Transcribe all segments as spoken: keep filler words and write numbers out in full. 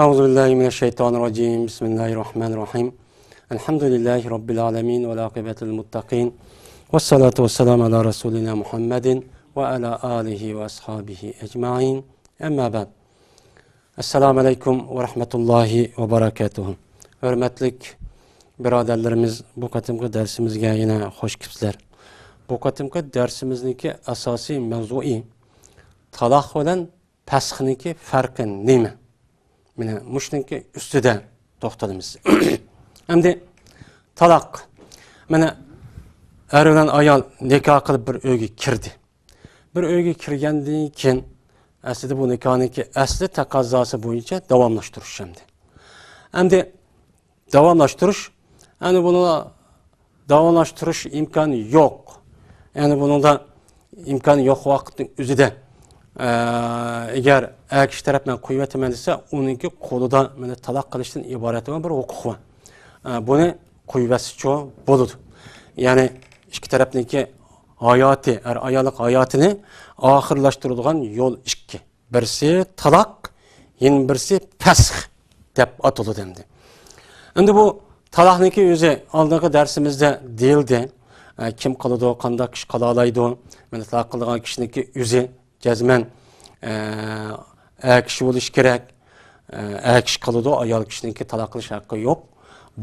أعوذ بالله من الشيطان الرجيم. بسم الله الرحمن الرحيم. الحمد لله رب العالمين والعاقبة للمتقين. والصلاة والسلام على رسولنا محمد وعلى آله وأصحابه أجمعين. أما بعد. السلام عليكم ورحمة الله وبركاته. ھۆرمەتلىك بۇرادەرلىرىمىز، بۇ قېتىمقى دەرسىمىزگە يەنە خوش كېلىپسىلەر. بۇ قېتىمقى دەرسىمىزنىڭكى ئاساسىي مەۋزۇيى تالاق بىلەن پەسخنىڭكى پەرقى نېمە؟ مانا مۇشۇنىڭكى ئۈستىدە توختىلىمىز. ئەمدى تالاق. مانا ئەر بىلەن ئايال نىكاھ قىلىپ بىر ئۆيگە كىردى. بىر ئۆيگە كىرگەندىن كېيىن، ئەسلىدە بۇ نىكاھنىڭكى ئەسلى تەقەززاسى بويىچە داۋاملاشتۇرۇش ئەمدى. ئەمدى داۋاملاشتۇرۇش، ئەنە بۇنى داۋاملاشتۇرۇش ئىمكانى يوق. يەنى بۇنىڭدا ئىمكانى يوق ۋاقىتنىڭ ئۆزىدە، ئە، ئەگەر ئەر كىشى تەرەپ مەن قويۇۋېتىمەن دېسە، ئۇنىڭكى قولىدا مانا تالاق قىلىشتىن ئىبارەت بىر ھوقۇق بار. ئە، بۇنى قويۇۋەتسىچۇ بولىدۇ. يەنى ئىككى تەرەپنىڭكى ھاياتى، ئەر ئاياللىق ھاياتىنى ئاخىرلاشتۇرىدىغان يول ئىككى. بىرسى تالاق، يەنە بىرسى پەسخ دەپ ئاتىلىدۇ ئەمدى. ئەمدى بۇ تالاقنىڭكى ئۆزى ئالدىنقى دەرسىمىزدە دېيىلدى. ئە، كىم قىلىدۇ، قانداق كىشى قىلالايدۇ؟ مانا تالاق قىلىدىغان كىشىنىڭكى ئۆزى جەزمەن، ئە، ئەر كىشى بولۇشى كېرەك. ئە، ئەر كىشى قىلىدۇ، ئايال كىشىنىڭكى تالاق قىلىش ھەققى يوق.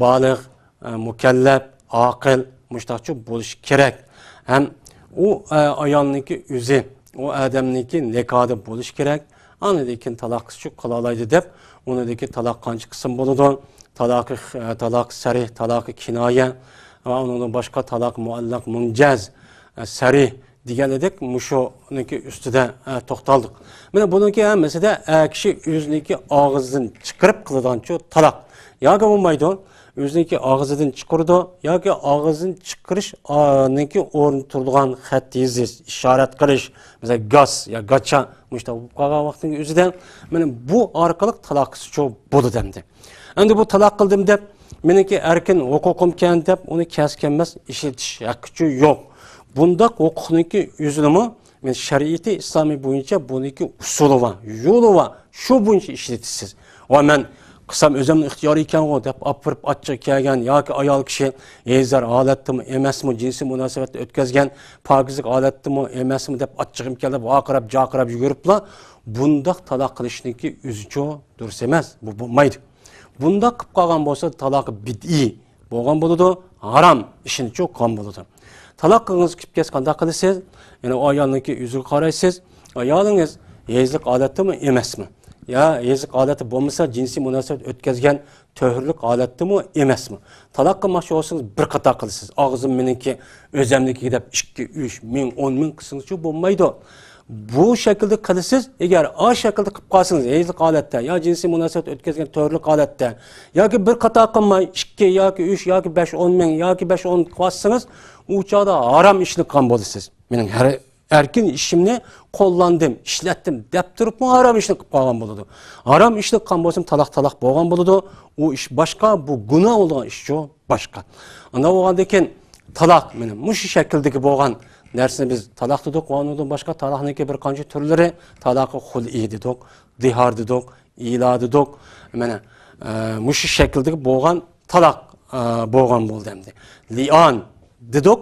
بالىغ، ئە، مۇكەللەپ، ئاقىل، مۇشتاقچۇ بولۇشى كېرەك. ھەم ئۇ، ئە، ئايالنىڭكى ئۆزى، ئۇ ئادەمنىڭكى نىكاھىدا بولۇشى كېرەك. ئاندىن كېيىن تالاق قىلسىچۇ قىلالايدۇ دەپ، ئۇنىڭدىكى تالاق قانچە قىسىم بولىدۇ؟ تالاقى، ئە، تالاق سەرىھ، تالاقى كىنايە ۋە ئۇنىڭدىن باشقا تالاق مۇئەللەق، مۇنجەز، ئە، سەرىھ دېگەن ئىدۇق، مۇشۇنىڭكى ئۈستىدە، ئە، توختالدۇق. مانا بۇنىڭكى ھەممىسىدە ئەر كىشى ئۆزىنىڭكى ئاغزىدىن چىقىرىپ قىلىدىغانچۇ تالاق. ياكى بولمايدۇ، ئۆزىنىڭكى ئاغزىدىن چىقىرىدۇ، ياكى ئاغزىدىن چىقىرىش، ئا، نىڭكى ئورنىدا تۇرىدىغان خەت يېزىش، ئىشارەت قىلىش، مەسىلەن، گاس يا گاچا، مۇشۇنداق بولۇپ قالغان ۋاقتىنىڭ ئۆزىدە، مانا بۇ ئارقىلىق تالاق قىلسىچۇ بولىدۇ ئەمدى. ئەمدى بۇ تالاق قىلدىم دەپ، مېنىڭكى ئەركىن ھوقۇقۇمكەن دەپ، ئۇنى كەس كەلمەس ئىشلىتىش ھەققىچۇ يوق. بۇنداق ھوقۇقنىڭكى ئۆزىنىمۇ، مانا شەرىئىتى ئىسلامىي بويىچە بۇنىڭكى ئۇسۇلى بار، يولى بار. شۇ بويىچە ئىشلىتىسىز. ۋە مەن قىلسام ئۆزۈمنىڭ ئىختىيارى ئىكەنغۇ دەپ ئاپىرىپ ئاچچىقى كەلگەن ياكى ئايال كىشى ھېيزەر ھالەتتىمۇ ئەمەسمۇ، جىنسىي مۇناسىۋەتنى ئۆتكەزگەن پاكىزلىك ھالەتتىمۇ ئەمەسمۇ دەپ ئاچچىقىم كەلدى، ۋارقىراپ، جارقىراپ يۈگۈرۈپلا، بۇنداق تالاق قىلىشنىڭكى ئۆزىچۇ دۇرۇس ئەمەس. بۇ بولمايدۇ. بۇنداق قىلىپ قالغان بولسا، تالاقى بىدئىي بولغان بولىدۇ، ھارام ئىشىنچۇ قىلغان بولىدۇ. تالاق قىلغىڭىز كېلىپ كەتسە قانداق قىلىسىز؟ يەنى ئۇ ئايالنىڭكى ئۆزىگە قارايسىز. ئايالىڭىز ھېيزلىق ھالەتتىمۇ ئەمەسمۇ؟ يا ھېيزلىق ھالەتتە بولمىسا، جىنسىي مۇناسىۋەت ئۆتكەزگەن تۆھۈرلۈك ھالەتتىمۇ ئەمەسمۇ؟ تالاق قىلماقچى بولسىڭىز، بىر قاتار قىلىسىز. ئاغزىم مېنىڭكى، ئۆزەمنىكى دەپ ئىككى، ئۈچ، مىڭ، ئون مىڭ قىلسىڭىزچۇ بولمايدۇ. بۇ شەكىلدە قىلىسىز. ئەگەر ئا شەكىلدە قىلىپ قالسىڭىز، ھېيزلىق ھالەتتە يا جىنسىي مۇناسىۋەت ئۆتكەزگەن تۆھۈرلۈك ھالەتتە ياكى بىر قاتار قىلماي، ئىككى ياكى ئۈچ ياكى بەش، ئون مىڭ ياكى بەش، ئون قىلىۋاتسىڭىز، ئۇ چاغدا ھارام ئىشنى قىلغان بولىسىز. مېنىڭ ھەر ئەركىن ئىشىمنى قوللاندىم، ئىشلەتتىم دەپ تۇرۇپمۇ ھارام ئىشنى قىلىپ قالغان بولىدۇ. ھارام ئىشنى قىلغان بولسام، تالاق تالاق بولغان بولىدۇ. ئۇ ئىش باشقا، بۇ گۇناھ بولىدىغان ئىشچۇ باشقا. ئانداق بولغاندىن كېيىن تالاق، مانا مۇشۇ شەكىلدىكى بولغان نەرسىنى بىز تالاق دېدۇق. ۋە ئۇنىڭدىن باشقا تالاقنىڭكى بىر قانچە تۈرلىرى، تالاقى خۇلئى دېدۇق، دىھار دېدۇق، ئىلا دېدۇق. مانا، ئە، مۇشۇ شەكىلدىكى بولغان تالاق، ئە، بولغان بولدى ئەمدى. لىئان دېدۇق.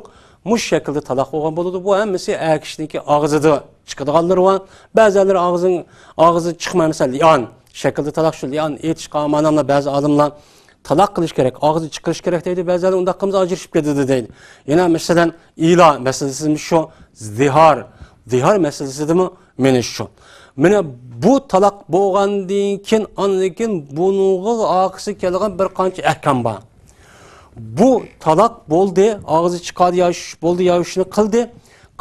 مۇشۇ شەكىلدە تالاق بولغان بولىدۇ. بۇ ھەممىسى ئەر كىشىنىڭكى ئاغزىدا چىقىدىغانلىرى بار. بەزىلەر ئاغزىنىڭ، ئاغزىدا چىقماي، مەسىلەن، لىئان شەكىلدە تالاق، شۇ لىئان ئېيتىشقا ئامانەملا بەزى ئالىملار تالاق قىلىش كېرەك، ئاغزىدىن چىقىرىش كېرەك دەيدۇ. بەزىلەر ئۇنداق قىلمىسا ئاجرىشىپ كېتىدۇ دەيدۇ. يەنە مەسىلەن، ئىلا مەسىلىسىمۇ شۇ، زىھار، زىھار مەسىلىسىدىمۇ مانا شۇ. مانا بۇ تالاق بولغاندىن كېيىن، ئاندىن كېيىن بۇنىڭغا ئارقىسىغا كېلىدىغان بىر قانچە ئەھكام بار. بۇ تالاق بولدى، ئاغزى چىقاردى يا شۇ بولدى يا شۇنى قىلدى.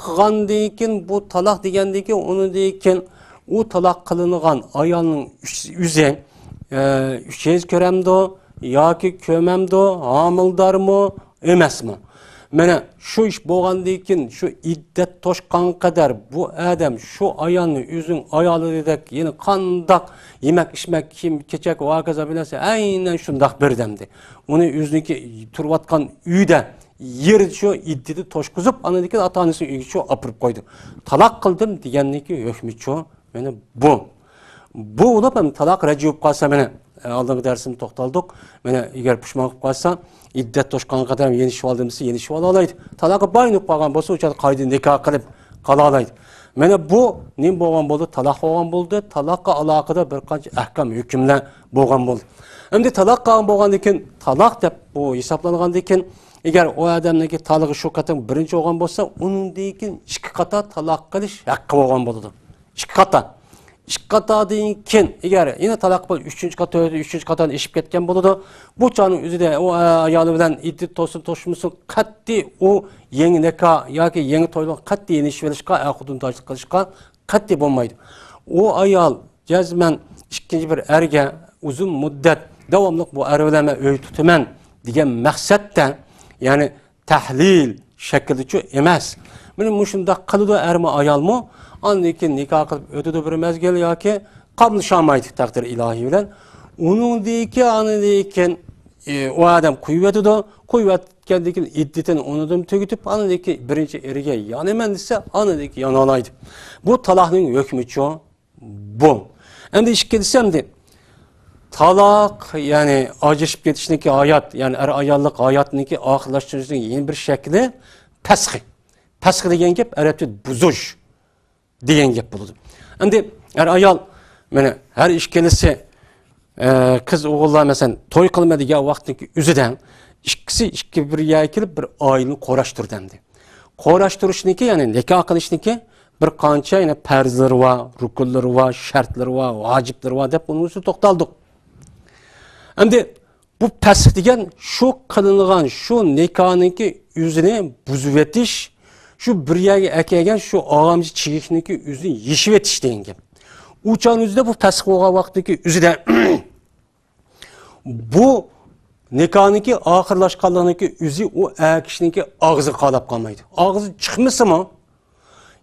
قىلغاندىن كېيىن بۇ تالاق دېگەندىن كېيىن، ئۇنىڭدىن كېيىن ئۇ تالاق قىلىنغان ئايالنىڭ ئۆز-، ئۆزى، ئە، ئۈچ يۈز كۆرەمدۇ ياكى كۆرمەمدۇ، ھامىلىدارمۇ، ئەمەسمۇ؟ مانا شۇ ئىش بولغاندىن كېيىن، شۇ ئىددەت توشقان قەدەر بۇ ئادەم شۇ ئايالنى ئۆزىنىڭ ئايالىدەك، يەنە قانداق يېمەك، ئىچمەك، كىيىم، كېچەك ۋە ھاكازا بىر نەرسە ئەينەن شۇنداق بېرىدۇ ئەمدى. ئۇنى ئۆزىنىڭكى تۇرۇۋاتقان ئۆيىدە، يېرىدە شۇ ئىددىتى توشقۇزۇپ، ئاندىن كېيىن ئاتا-ئانىسىنىڭ ئۆيىگە شۇ ئاپىرىپ قويدى. تالاق قىلدىم دېگەننىڭكى ھۆكمىچۇ مانا بۇ. بۇ بولۇپ ھەم تالاق رەجئىي بولۇپ قالسا، مانا، ئالدىنقى دەرسىمىزدە توختالدۇق. مانا، ئەگەر پۇشمان قىلىپ قالسا، ئىددەت توشقانغا قەدەر يېنىشىۋالدىم دېسە، يېنىشىۋالالايدۇ. تالاقى بايىن بولۇپ قالغان بولسا، ئۇ چاغدا قايتا نىكاھ قىلىپ قالالايدۇ. مانا بۇ نېمە بولغان بولدى؟ تالاق بولغان بولدى. تالاققا ئالاقىدار بىر قانچە ئەھكام، ھۆكۈملەر بولغان بولدى. ئەمدى تالاق قىلغان بولغاندىن كېيىن، تالاق دەپ بۇ ھېسابلانغاندىن كېيىن، ئەگەر ئۇ ئادەمنىڭكى تالىقى شۇ قېتىم بىرىنچى بولغان بولسا، ئۇنىڭدىن كېيىن ئىككى قاتا تالاق قىلىش ھەققى بولغان بولىدۇ. ئىككى قاتا. ئىككى قاتادىن كېيىن، ئەگەر يەنە تالاق بولۇپ، ئۈچىنچى قاتا، تۆتىنچى، ئۈچىنچى قاتانى ئېشىپ كەتكەن بولىدۇ. بۇ چاغنىڭ ئۆزىدە ئۇ ئايالى بىلەن ئىددىتى توشسۇن، توشمىسۇن، قەتئىي ئۇ يېڭى نىكاھ ياكى يېڭى تويلۇق قەتئىي يېنىشىۋېلىشقا، ئەر-خوتۇن تاجلىق قىلىشقا قەتئىي بولمايدۇ. ئۇ ئايال جەزمەن ئىككىنچى بىر ئەرگە ئۇزۇن مۇددەت داۋاملىق بۇ ئەر بىلەن مەن ئۆي تۇتىمەن دېگەن مەقسەتتە، يەنى تەھلىل شەكلىدىچۇ ئەمەس. مانا مۇشۇنداق قىلىدۇ ئەرمۇ ئايالمۇ. ئاندىن كېيىن نىكاھ قىلىپ ئۆتىدۇ بىر مەزگىل ياكى قاملىشالمايدۇ تەقدىر ئىلاھىي بىلەن. ئۇنىڭدىن كېيىن، ئاندىن كېيىن، ئى، ئۇ ئادەم قويۇۋېتىدۇ. قويۇۋەتكەندىن كېيىن ئىددىتىنى ئۇنىڭدىن تۈگىتىپ، ئاندىن كېيىن بىرىنچى ئېرىگە يانىمەن دېسە، ئاندىن كېيىن يانالايدۇ. بۇ تالاقنىڭ ھۆكمىچۇ. بۇ. ئەمدى ئىككىنچىسى ئەمدى تالاق، يەنى ئاجرىشىپ كېتىشنىكى ھايات، يەنى ئەر-ئاياللىق ھاياتنىڭكى ئاخىرلاشتۇرۇشنىڭ يەنە بىر شەكلى پەسخى. پەسخى دېگەن گەپ ئەرەبچە بۇزۇش دېگەن گەپ بولىدۇ. ئەمدى ئەر-ئايال، مانا، ھەر ئىككىلىسى، ئە، قىز-ئوغۇللار، مەسىلەن، توي قىلىمەن دېگەن ۋاقىتنىڭكى ئۆزىدە ئىككىسى ئىككى بىر يەرگە كېلىپ بىر ئائىلىنى قۇراشتۇردى ئەمدى. قۇراشتۇرۇشنىكى، يەنى نىكاھ قىلىشنىكى بىر قانچە يەنە پەرزلىرى بار، رۇكۇنلىرى بار، شەرتلىرى بار، ۋاجىپلىرى بار دەپ ئۇنىڭ ئۈستىدە توختالدۇق. ئەمدى بۇ پەسخ دېگەن شۇ قىلىنغان شۇ نىكاھنىڭكى ئۆزىنى بۇزۇۋېتىش، شۇ بىر يەرگە ئەكەلگەن شۇ ئاغامچە چىگىكنىڭكى ئۆزىنى يېشىۋېتىش دېگەن گەپ. ئۇ چاغنىڭ ئۆزىدە، بۇ پەسخ بولغان ۋاقىتتىكى ئۆزىدە بۇ نىكاھنىڭكى ئاخىرلاشقانلىقىنىڭكى ئۆزى ئۇ ئەر كىشىنىڭكى ئاغزىغا قالاپ قالمايدۇ. ئاغزى چىقمىسىمۇ،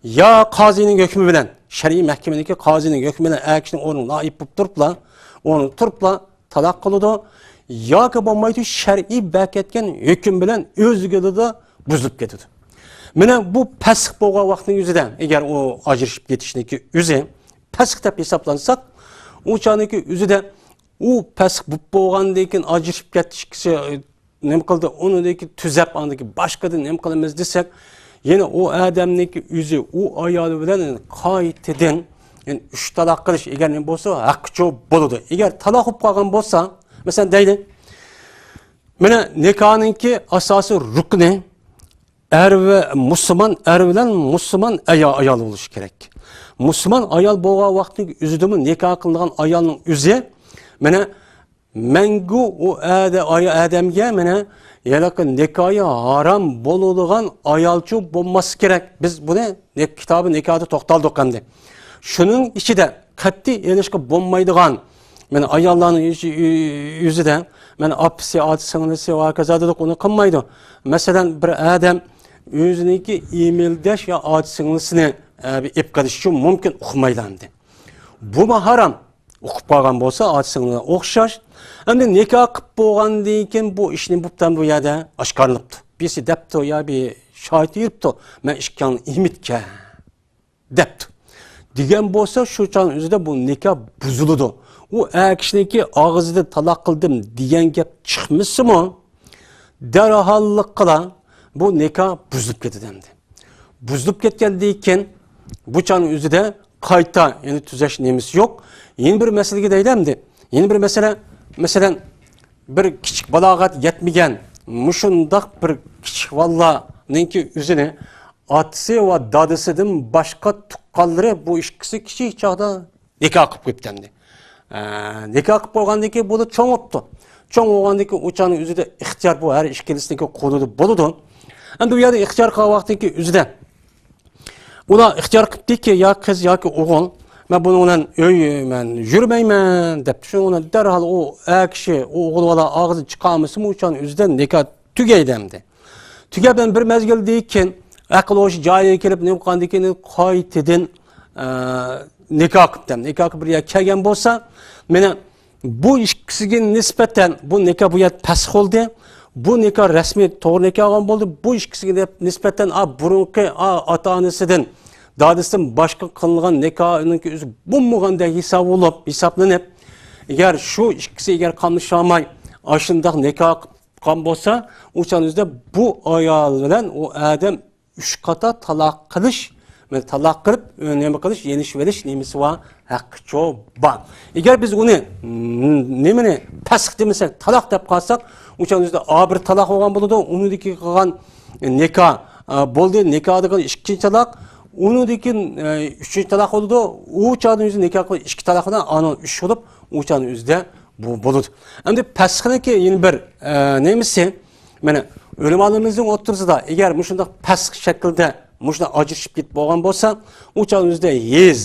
يا قازىنىڭ ھۆكمى بىلەن، شەرئىي مەھكىمىنىڭكى قازىنىڭ ھۆكمى بىلەن ئەر كىشىنىڭ ئورنىغا نائىب بولۇپ تۇرۇپلا، ئورنىدا تۇرۇپلا تالاق قىلىدۇ، ياكى بولمايدۇ، شەرئىي بەركەتكەن ھۆكۈم بىلەن ئۆزگىلىدۇ، بۇزۇلۇپ كېتىدۇ. مانا بۇ پەسخ بولغان ۋاقىتنىڭ ئۆزىدە، ئەگەر ئۇ ئاجرىشىپ كېتىشنىڭكى ئۆزى پەسخ دەپ ھېسابلانساق، ئۇ چاغنىڭكى ئۆزىدە ئۇ پەسخ بولۇپ بولغاندىن كېيىن ئاجرىشىپ كەتتى ئىككىسى، نېمە قىلدى؟ ئۇنىڭدىن كېيىن تۈزەپ، ئاندىن كېيىن باشقىدىن نېمە قىلىمىز دېسەك، يەنە ئۇ ئادەمنىڭكى ئۆزى ئۇ ئايالى بىلەن قايتىدىن، يەنى ئۈچ تالاق قىلىش، ئەگەر نېمە بولسا، ھەققىچۇ بولىدۇ. ئەگەر تالاق بولۇپ قالغان بولسا، مەسىلەن، دەيلى، مانا نىكاھنىڭكى ئاساسىي رۇكنى ئەر ۋە مۇسۇلمان ئەر بىلەن مۇسۇلمان ئايا-، ئايال بولۇشى كېرەك. مۇسۇلمان ئايال بولغان ۋاقىتنىڭ ئۆزىدىمۇ نىكاھ قىلىنغان ئايالنىڭ ئۆزى، مانا، مەڭگۈ ئۇ ئادە-، ئاي-، ئادەمگە، مانا، ھېلىقى نىكاھى ھارام بولىدىغان ئايالچۇ بولماسلىقى كېرەك. بىز بۇنى نىك-، كىتابى نىكاھدا توختالدۇق ئەمدى. شۇنىڭ ئىچىدە قەتئىي ئېلىشقا بولمايدىغان، مانا، ئاياللارنىڭ يۈزى-، يۈزىدە، مانا، ئاپىسى، ئاچا-سىڭلىسى ۋە ھاكازا دېدۇق، ئۇنى قىلمايدۇ. مەسىلەن، بىر ئادەم ئۆزىنىڭكى ئېمىلداش يا ئاچا-سىڭلىسىنى، ئە، بىر ئېلىپ قېلىشى مۇمكىن، ئۇقمايدۇ ئەمدى. بۇمۇ ھارام. ئۇقۇپ قالغان بولسا، ئاچا-سىڭلىغا ئوخشاش. ئەمدى نىكاھ قىلىپ بولغاندىن كېيىن بۇ ئىشنى بۇپتان بۇ يەردە ئاشكارىلىپتۇ. بىرسى دەپتۇ يا بىر شاھىت يۈرۈپتۇ، مەن ئىككىڭنى ئېمىتكەن دەپتۇ. دېگەن بولسا، شۇ چاغنىڭ ئۆزىدە بۇ نىكاھ بۇزۇلىدۇ. ئۇ ئەر كىشىنىڭكى ئاغزىدىن تالاق قىلدىم دېگەن گەپ چىقمىسىمۇ، دەرھاللىقلا بۇ نىكاھ بۇزۇلۇپ كېتىدۇ ئەمدى. بۇزۇلۇپ كەتكەندىن كېيىن بۇ چاغنىڭ ئۆزىدە قايتا، يەنى تۈزەش نېمىسى يوق. يەنە بىر مەسىلىگە دەيلى ئەمدى. يەنە بىر مەسىلە، مەسىلەن، بىر كىچىك بالاغەت يەتمىگەن مۇشۇنداق بىر كىچىك بالىلارنىڭكى ئۆزىنى ئاتىسى ۋە دادىسىدىن باشقا تۇغقانلىرى، بۇ ئىككىسى كىچىك چاغدا نىكاھ قىلىپ قويۇپتۇ ئەمدى. ئە، نىكاھ قىلىپ قويغاندىن كېيىن بۇ چوڭ بوپتۇ. چوڭ بولغاندىن كېيىن ئۇ چاغنىڭ ئۆزىدە ئىختىيار بۇ ھەر ئىككىلىسىنىڭكى قولىدا بولىدۇ. ئەمدى بۇ يەردە ئىختىيار قىلغان ۋاقتىدىكى ئۆزىدە ئۇلار ئىختىيار قىپتىكى، يا قىز ياكى ئوغۇل، مەن بۇنىڭ بىلەن ئۆي، مەن يۈرمەيمەن دەپتۇ. شۇنىڭ بىلەن دەرھال ئۇ ئەر كىشى، ئۇ ئوغۇل بالا ئاغزىنى چىقارمىسىمۇ، ئۇ چاغنىڭ ئۆزىدە نىكاھ تۈگەيدۇ ئەمدى. تۈگەپ، بىر مەزگىلدىن كېيىن ئەقىل ھوشى جايىغا كېلىپ، نېمە قىلغاندىن كېيىن قايتىدىن، ئە، نىكاھ قىپتۇ. نىكاھ قىلىپ بىر يەرگە كەلگەن بولسا، مانا بۇ ئىككىسىگە نىسبەتەن بۇ نىكاھ بۇ يەردە پەسخ بولدى. بۇ نىكاھ رەسمىي توغرا نىكاھ بولغان بولدى. بۇ ئىككىسىگە نىسبەتەن، ئا، بۇرۇنقى، ئا، ئاتا-ئانىسىدىن، دادىسىدىن باشقا قىلىنغان نىكاھنىڭكى ئۆزى بولمىغاندەك ھېساب بولۇپ، ھېسابلىنىپ، ئەگەر شۇ ئىككىسى ئەگەر قاملىشالماي ئاشۇنداق نىكاھ قىلغان بولسا، ئۇ چاغنىڭ ئۆزىدە بۇ ئايال بىلەن ئۇ ئادەم ئۈچ قاتا تالاق قىلىش، مانا تالاق قىلىپ، ئۆ، نېمە قىلىش، يېنىشىۋېلىش نېمىسى بار، ھەققىچۇ بار. ئەگەر بىز ئۇنى، م، نېمىنى، پەسخ دېمىسەك، تالاق دەپ قالساق، ئۇ چاغنىڭ ئۆزىدە ئا بىر تالاق بولغان بولىدۇ، ئۇنىڭدىن كېيىن قىلغان نىكاھ، ئا، بولدى، نىكاھدىن كېيىن ئىككىنچى تالاق، ئۇنىڭدىن كېيىن، ئە، ئۈچىنچى تالاق بولىدۇ، ئۇ چاغنىڭ ئۆزى نىكاھ قىلىپ ئىككى تالاق بىلەن ئانىڭ ئۈچ بولۇپ، ئۇ چاغنىڭ ئۆزىدە بۇ بولىدۇ. ئەمدى پەسخنىڭكى يەنە بىر، ئە، نېمىسى، مانا، ئۆلىمالىرىمىزنىڭ ئوتتۇرىسىدا ئەگەر مۇشۇنداق پەسخ شەكلىدە مۇشۇنداق ئاجرىشىپ كېتىپ بولغان بولسا، ئۇ چاغنىڭ ئۆزىدە ھەيز،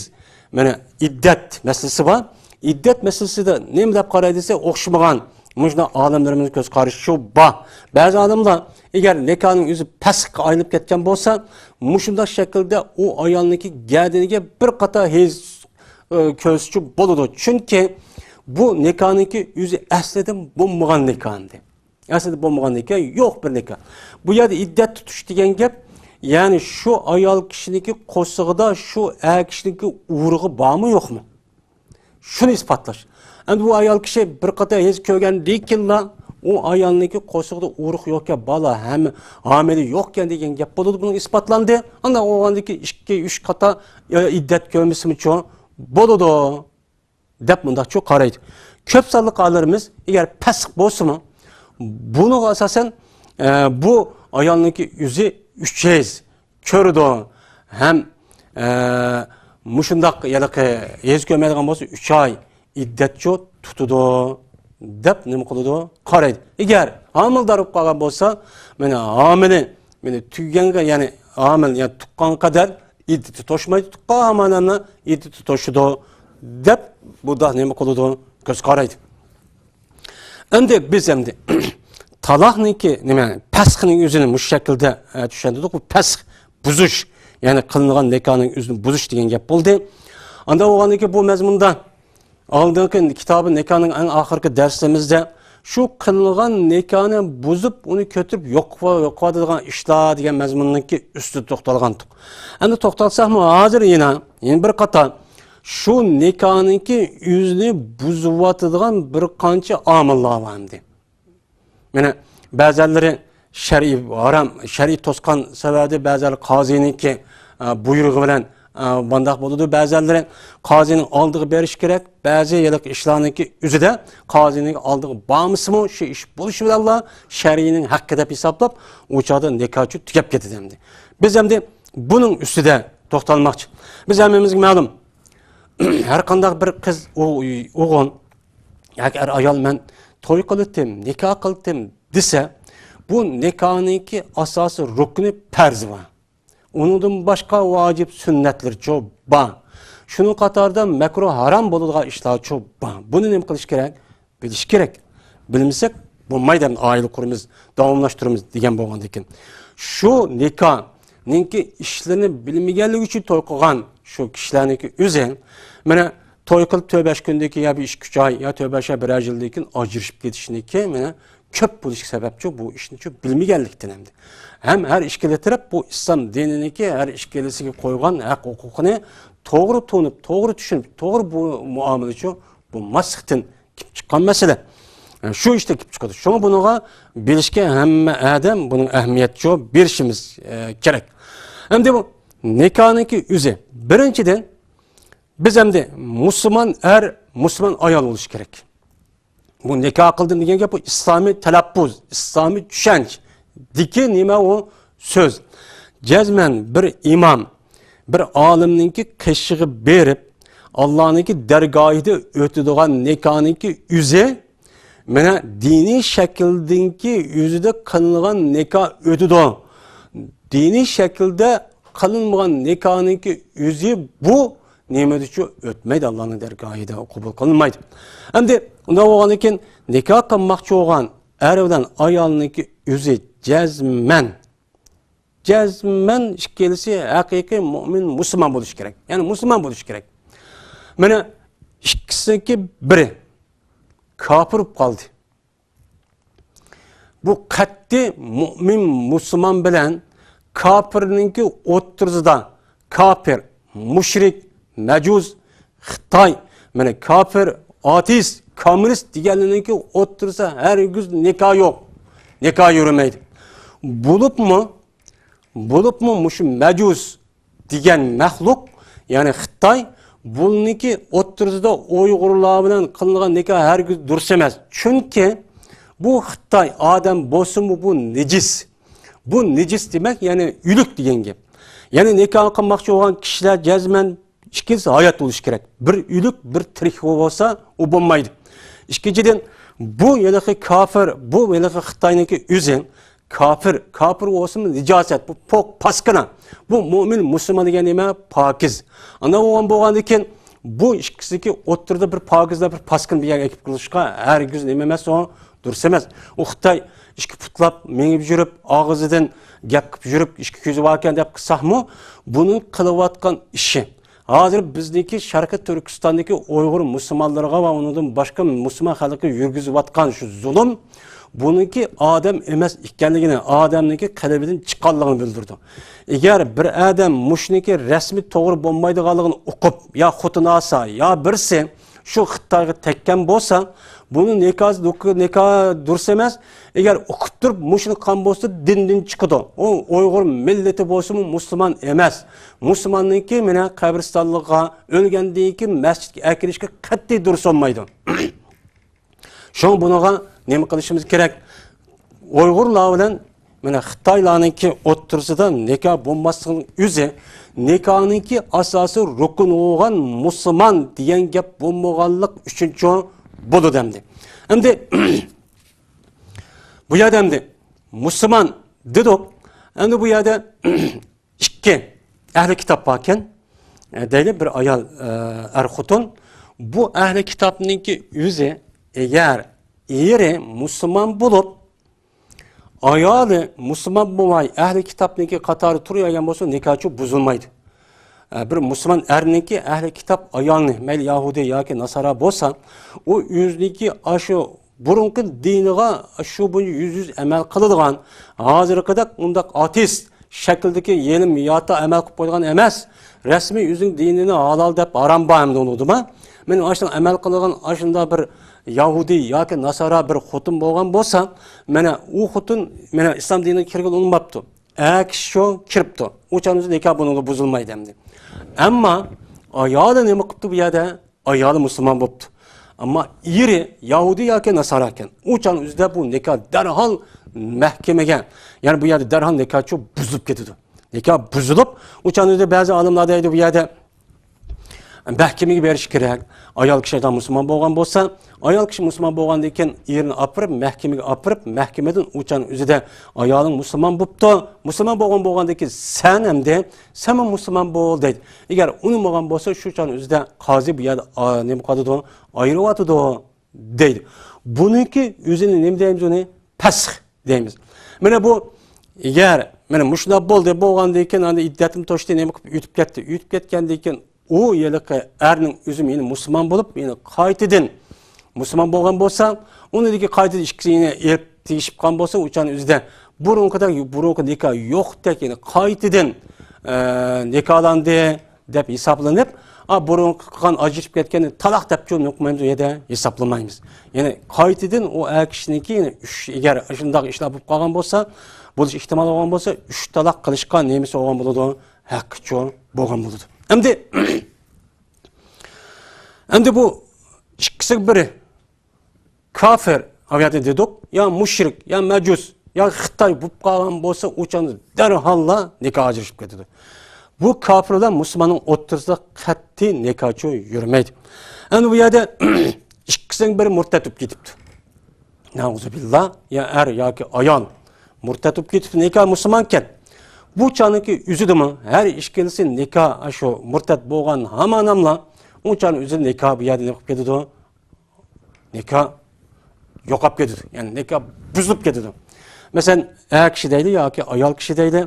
مانا، ئىددەت مەسىلىسى بار. ئىددەت مەسىلىسىدە نېمە دەپ قارايدۇ دېسە، ئوخشىمىغان مۇشۇنداق ئالىملىرىمىزنىڭ كۆز قارىشى شۇ بار. بەزى ئالىملار ئەگەر نىكاھنىڭ ئۆزى پەسخكە ئايلىنىپ كەتكەن بولسا، مۇشۇنداق شەكىلدە ئۇ ئايالنىڭكى گەدىنىگە بىر قاتار ھەيز، ئە، كۆرسىتىشى بولىدۇ. چۈنكى بۇ نىكاھنىڭكى ئۆزى ئەسلىدىن بولمىغان نىكاھ ئىدى. ئەسلىدە بولمىغان نىكاھ، يوق بىر نىكاھ. بۇ يەردە ئىددەت تۇتۇش دېگەن گەپ، يەنى شۇ ئايال كىشىنىڭكى قورسىقىدا شۇ ئەر كىشىنىڭكى ئۇرۇقى بارمۇ، يوقمۇ؟ شۇنى ئىسپاتلاش. ئەمدى بۇ ئايال كىشى بىر قېتىم ھەيز كۆرگەندىن كېيىنلا، ئۇ ئايالنىڭكى قورسىقىدا ئۇرۇق يوقكەن، بالا ھەم-، ھامىلە يوقكەن دېگەن گەپ بولىدۇ. بۇنىڭ ئىسپاتلاندى. ئانداق بولغاندىن كېيىن ئىككى، ئۈچ قېتىم، ئە، ئىددەت كۆرمىسىمۇچۇ بولىدۇ، دەپ مۇنداقچۇ قارايدۇ. كۆپ سانلىق ئالىملىرىمىز ئەگەر پەسخ بولسىمۇ، بۇنىڭغا ئاساسەن، ئە، بۇ ئايالنىڭكى ئۆزى ئۈچ ھەيز كۆرىدۇ ھەم، ئە، مۇشۇنداق ھېلىقى ھەيز كۆرمەيدىغان بولسا، ئۈچ ئاي ئىددەتچۇ تۇتىدۇ دەپ نېمە قىلىدۇ؟ قارايدۇ. ئەگەر ھامىلىدار بولۇپ قالغان بولسا، مانا ھامىلى، مانا تۈگىگەنگە، يەنى ھامىلە، يەنى تۇغقان قەدەر ئىددىتى توشمايدۇ، تۇغقان ھامىلىنىڭ ئىددىتى توشىدۇ دەپ بۇنداق نېمە قىلىدۇ؟ كۆز قارايدۇ. ئەمدى بىز ئەمدى تالاقنىڭكى نېمە، پەسخنىڭ ئۆزىنى مۇشۇ شەكىلدە، ئە، چۈشەندۈردۇق. بۇ پەسخ، بۇزۇش، يەنى قىلىنغان نىكاھنىڭ ئۆزىنى بۇزۇش دېگەن گەپ بولدى. ئاندىن بولغاندىن كېيىن بۇ مەزمۇندا ئالدىنقى كىتابى نىكاھنىڭ ئەڭ ئاخىرقى دەرسلىرىمىزدە شۇ قىلىنغان نىكاھنى بۇزۇپ، ئۇنى كۆتۈرۈپ يوق، يوقىتىدىغان ئىشلار دېگەن مەزمۇننىڭكى ئۈستىدە توختالغانتۇق. ئەمدى توختالساقمۇ ھازىر يەنە، يەنە بىر قاتار شۇ نىكاھنىڭكى ئۆزىنى بۇزۇۋاتىدىغان بىر قانچە ئامىللار بار ئەمدى. مانا، بەزەنلىرى شەرئىي ھارام، شەرئىي توسقان سەۋەبى، بەزەنلىرى قازىنىڭكى، ئە، بۇيرۇقى بىلەن، ئە، مۇنداق بولىدۇ. بەزەنلىرى قازىنىڭ ئالدىغا بېرىش كېرەك، بەزى ھېلىقى ئىشلارنىڭكى ئۆزىدە قازىنىڭ ئالدىغا بارمىسىمۇ، شۇ ئىش بولۇشى بىلەنلا شەرئىينىڭ ھەققى دەپ ھېسابلاپ، ئۇ چاغدا نىكاھچۇ تۈگەپ كېتىدۇ ئەمدى. بىز ئەمدى بۇنىڭ ئۈستىدە توختالماقچى. بىز ھەممىمىزگە مەلۇم، ھەر قانداق بىر قىز، ئو-، ئوغۇل ياكى ئەر-ئايال، مەن توي قىلىتتىم، نىكاھ قىلىتتىم دېسە، بۇ نىكاھنىڭكى ئاساسىي رۇكنى، پەرزى بار. ئۇنىڭدىن باشقا ۋاجىپ سۈننەتلىرىچۇ بار. شۇنىڭ قاتارىدا مەكرۇھ، ھارام بولىدىغان ئىشلارچۇ بار. بۇنى نېمە قىلىش كېرەك؟ بىلىش كېرەك. بىلمىسەك بولمايدۇ، ئائىلە قۇرىمىز، داۋاملاشتۇرىمىز دېگەن بولغاندىكىن. شۇ نىكاھنىڭكى ئىشلىرىنى بىلمىگەنلىكى ئۈچۈن توي قىلغان شۇ كىشىلەرنىڭكى ئۆزى، مانا، توي قىلىپ تۆت بەش كۈندىن كېيىن يا بىر ئىككى ئۈچ ئاي يا تۆت بەش ئاي، بىرەر يىلدىن كېيىن ئاجرىشىپ كېتىشنىكى، مانا، كۆپ بولۇشى سەۋەبچۇ بۇ ئىشنىچۇ بىلمىگەنلىكتىن ئەمدى. ھەم ھەر ئىككىلا تەرەپ بۇ ئىسلام دىنىنىڭكى ھەر ئىككىلىسىگە قويغان ھەق ھوقۇقىنى توغرا تونۇپ، توغرا چۈشىنىپ، توغرا بۇ مۇئامىلىچۇ بولماسلىقتىن كېلىپ چىققان مەسىلە. شۇ ئىشتا كېلىپ چىقىدۇ. شۇڭا بۇنىڭغا بىلىشكە ھەممە ئادەم بۇنىڭ ئەھمىيەتچۇ بېرىشىمىز، ئە، كېرەك. ئەمدى بۇ نىكاھنىڭكى ئۆزى. بىرىنچىدىن، بىز ئەمدى مۇسۇلمان ئەر، مۇسۇلمان ئايال بولۇش كېرەك. بۇ نىكاھ قىلدىم دېگەن گەپ، بۇ ئىسلامىي تەلەپپۇز، ئىسلامىي چۈشەنچىدىكى نېمە ئۇ سۆز؟ جەزمەن بىر ئىمام، بىر ئالىمنىڭكى قېشىغا بېرىپ، ئاللانىڭكى دەرگاھىدا ئۆتىدىغان نىكاھنىڭكى ئۆزى، مانا، دىنىي شەكىلدىنكى ئۆزىدە قىلىنغان نىكاھ ئۆتىدۇ. دىنىي شەكىلدە قىلىنمىغان نىكاھنىڭكى ئۆزى بۇ نېمىدىچۇ ئۆتمەيدۇ، ئاللانىڭ دەرگاھىدا قوبۇل قىلىنمايدۇ. ئەمدى ئۇنداق بولغاندىن كېيىن، نىكاھ قىلماقچى بولغان ئەر بىلەن ئايالنىڭكى ئۆزى جەزمەن، جەزمەن ئىككىلىسى ھەقىقىي مۇئمىن، مۇسۇلمان بولۇشى كېرەك. يەنى مۇسۇلمان بولۇشى كېرەك. مانا، ئىككىسىنىڭكى بىرى كاپىر بولۇپ قالدى. بۇ قەتئىي مۇئمىن مۇسۇلمان بىلەن كاپىرنىڭكى ئوتتۇرىسىدا، كاپىر، مۇشرىك، مەجۇس، خىتاي، مانا كاپىر، ئاتېئىست، كوممۇنىست دېگەنلەرنىڭكى ئوتتۇرىسىدا ھەرگىز نىكاھ يوق. نىكاھ يۈرمەيدۇ. بولۇپمۇ، بولۇپمۇ مۇشۇ مەجۇس دېگەن مەخلۇق، يەنى خىتاي، بۇنىڭكى ئوتتۇرىسىدا ئۇيغۇرلار بىلەن قىلىنغان نىكاھ ھەرگىز دۇرۇس ئەمەس. چۈنكى بۇ خىتاي ئادەم بولسىمۇ بۇ نىجىس. بۇ نىجىس دېمەك، يەنى ئۆلۈك دېگەن گەپ. يەنى نىكاھ قىلماقچى بولغان كىشىلەر جەزمەن ئىككىلىسى ھايات بولۇشى كېرەك. بىر ئۆلۈك، بىر تىرىك بولسا، ئۇ بولمايدۇ. ئىككىنچىدىن، بۇ ھېلىقى كاپىر، بۇ ھېلىقى خىتاينىڭكى ئۆزى كاپىر، كاپىر بولسىمۇ نىجاسەت، بۇ پوق، پاسكىنا. بۇ مۆمىن، مۇسۇلمان دېگەن نېمە؟ پاكىز. ئانداق بولغان، بولغاندىن كېيىن بۇ ئىككىسىدىكى ئوتتۇرىدا بىر پاكىزلا، بىر پاسكىنا بىر يەرگە ئەكىپ قىلىشقا ھەرگىز نېمە ئەمەس، ئۇ دۇرۇس ئەمەس. ئۇ خىتاي ئىككى پۇتلاپ مېڭىپ يۈرۈپ، ئاغزىدىن گەپ قىلىپ يۈرۈپ، ئىككى كۆزى باركەن دەپ قىلساقمۇ، بۇنىڭ قىلىۋاتقان ئىشى، ھازىر بىزنىڭكى شەرقىي تۈركىستاندىكى ئۇيغۇر مۇسۇلمانلىرىغا ۋە ئۇنىڭدىن باشقا مۇسۇلمان خەلقىگە يۈرگۈزۈۋاتقان شۇ زۇلۇم، بۇنىڭكى ئادەم ئەمەس ئىكەنلىكىنى، ئادەمنىڭكى قەلبىدىن چىققانلىقىنى بىلدۈرىدۇ. ئەگەر بىر ئادەم مۇشۇنىڭكى رەسمىي توغرا بولمايدىغانلىقىنى ئۇقۇپ، يا خوتۇن ئالسا، يا بىرسى شۇ خىتايغا تەگكەن بولسا، بۇنىڭ نىكاھى، نىكاھ دۇرۇس ئەمەس. ئەگەر ئۇقۇپ تۇرۇپ مۇشۇنى قىلغان بولسا، دىندىن چىقىدۇ. ئۇ ئۇيغۇر مىللىتى بولسىمۇ مۇسۇلمان ئەمەس. مۇسۇلماننىڭكى مانا قەبرىستانلىقىغا، ئۆلگەندىن كېيىن مەسچىتكە ئەكىرىشكە قەتئىي دۇرۇس بولمايدۇ. شۇڭا بۇنىڭغا نېمە قىلىشىمىز كېرەك؟ ئۇيغۇرلار بىلەن مانا خىتايلارنىڭكى ئوتتۇرىسىدا نىكاھ بولماسلىقنىڭ ئۆزى نىكاھنىڭكى ئاساسىي رۇكۇنى بولغان مۇسۇلمان دېگەن گەپ بولمىغانلىق ئۈچۈنچۇ بولىدۇ ئەمدى. ئەمدى بۇ يەردە ئەمدى مۇسۇلمان دېدۇق. ئەمدى بۇ يەردە ئىككى ئەھلى كىتاب باركەن، ئە، دەيلى، بىر ئايال، ئە، ئەر خوتۇن. بۇ ئەھلى كىتابنىڭكى ئۆزى، ئەگەر ئېرى مۇسۇلمان بولۇپ، ئايالى مۇسۇلمان بولماي، ئەھلى كىتابنىڭكى قاتارى تۇرۇۋەرگەن بولسا، نىكاھچۇ بۇزۇلمايدۇ. ئە، بىر مۇسۇلمان ئەرنىڭكى ئەھلى كىتاب ئايالنى، مەيلى يەھۇدىي ياكى ناسارا بولسا، ئۇ ئۆزىنىڭكى ئاشۇ بۇرۇنقى دىنىغا شۇ بويىچە يۈز يۈز ئەمەل قىلىدىغان، ھازىرقىدەك ئۇنداق ئاتېئىست شەكلىدىكى يېلىم ياتا ئەمەل قىلىپ قويىدىغان ئەمەس. رەسمىي ئۆزىنىڭ دىنىنى ھالال دەپ، ھارام بار ئەمدى ئۇنىڭدىمۇ. مېنىڭ ئاشۇنداق ئەمەل قىلىدىغان ئاشۇنداق بىر يەھۇدىي ياكى ناسارا بىر خوتۇن بولغان بولسا، مانا ئۇ خوتۇن مانا ئىسلام دىنىغا كىرگىلى ئۇنىماپتۇ. ئەر كىشى شۇ كىرىپتۇ. ئۇ چاغنىڭ ئۆزىدە نىكاھ بۇنىڭدا بۇزۇلمايدۇ ئەمدى. ئەمما ئايالى نېمە قىپتۇ بۇ يەردە؟ ئايالى مۇسۇلمان بوپتۇ. ئەمما ئېرى يەھۇدىي ياكى ناسارا ئىكەن. ئۇ چاغنىڭ ئۆزىدە بۇ نىكاھ دەرھال مەھكىمىگە، يەنى بۇ يەردە دەرھال نىكاھچۇ بۇزۇلۇپ كېتىدۇ. نىكاھ بۇزۇلۇپ، ئۇ چاغنىڭ ئۆزىدە بەزى ئالىملار دەيدۇ، بۇ يەردە مەھكىمىگە بېرىش كېرەك. ئايال كىشى ئەگەر مۇسۇلمان بولغان بولسا، ئايال كىشى مۇسۇلمان بولغاندىن كېيىن ئېرىنى ئاپىرىپ، مەھكىمىگە ئاپىرىپ، مەھكىمىدىن ئۇ چاغنىڭ ئۆزىدە ئايالىڭ مۇسۇلمان بوپتۇ، مۇسۇلمان بولغان بولغاندىن كېيىن سەن ئەمدى، سەنمۇ مۇسۇلمان بول دەيدۇ. ئەگەر ئۇنىمىغان بولسا، شۇ چاغنىڭ ئۆزىدە قازى بۇ يەردە، ئا، نېمە قىلىدۇ؟ ئايرىۋاتىدۇ دەيدۇ. بۇنىڭكى ئۆزىنى نېمە دەيمىز ئۇنى؟ پەسخ دەيمىز. مانا بۇ، ئەگەر، مانا مۇشۇنداق بولدى، بولغاندىن كېيىن ئاندىن ئىددەتمۇ توشتى، نېمە قىلىپ ئۆتۈپ كەتتى. ئۆتۈپ كەتكەندىن كېيىن ئۇ ھېلىقى ئەرنىڭ ئۆزى يەنە مۇسۇلمان بولۇپ، يەنە قايتىدىن مۇسۇلمان بولغان بولسا، ئۇنىڭدىن كېيىن قايتىدىن ئىككىسى يەنە ئېرىپ تېگىشىپ قالغان بولسا، ئۇ چاغنىڭ ئۆزىدە بۇرۇنقىدەك، بۇرۇنقى نىكاھ يوقتەك، يەنە قايتىدىن، ئە، نىكاھلاندى دەپ ھېسابلىنىپ، ئا، بۇرۇنقى قىلغان ئاجرىشىپ كەتكەننى تالاق دەپ چوقۇم نېمە قىلمايمىز ئۇ يەردە؟ ھېسابلىمايمىز. يەنى قايتىدىن ئۇ ئەر كىشىنىڭكى يەنە ئۈچ، ئەگەر شۇنداق ئىشلار بولۇپ قالغان بولسا، بولۇش ئېھتىمالى بولغان بولسا، ئۈچ تالاق قىلىشقا نېمىسى بولغان بولىدۇ؟ ھەققىچۇ بولغان بولىدۇ. ئەمدى، ئەمدى بۇ ئىككىسىگە بىرى كافىر، ئاۋۇ يەردە دېدۇق، يا مۇشرىك، يا مەجۇس، يا خىتاي بولۇپ قالغان بولسا، ئۇ چاغدا دەرھاللا نىكاھ ئاجرىشىپ كېتىدۇ. بۇ كافىر بىلەن مۇسۇلماننىڭ ئوتتۇرىسىدا قەتئىي نىكاھچۇ يۈرمەيدۇ. ئەمدى بۇ يەردە ئىككىسىنىڭ بىرى مۇرتەت بولۇپ كېتىپتۇ. نەئۇزۇبىللا، يا ئەر ياكى ئايال مۇرتەت بولۇپ كېتىپتۇ، نىكاھ مۇسۇلمانكەن. بۇ چاغنىڭكى ئۆزىدىمۇ ھەر ئىككىلىسى نىكاھ، شۇ مۇرتەت بولغان ھاماناملا، ئۇ چاغنىڭ ئۆزىدە نىكاھ بۇ يەردە نېمە قىلىپ كېتىدۇ؟ نىكاھ يوقاپ كېتىدۇ. يەنى نىكاھ بۇزۇلۇپ كېتىدۇ. مەسىلەن، ئەر كىشى دەيلى ياكى ئايال كىشى دەيلى،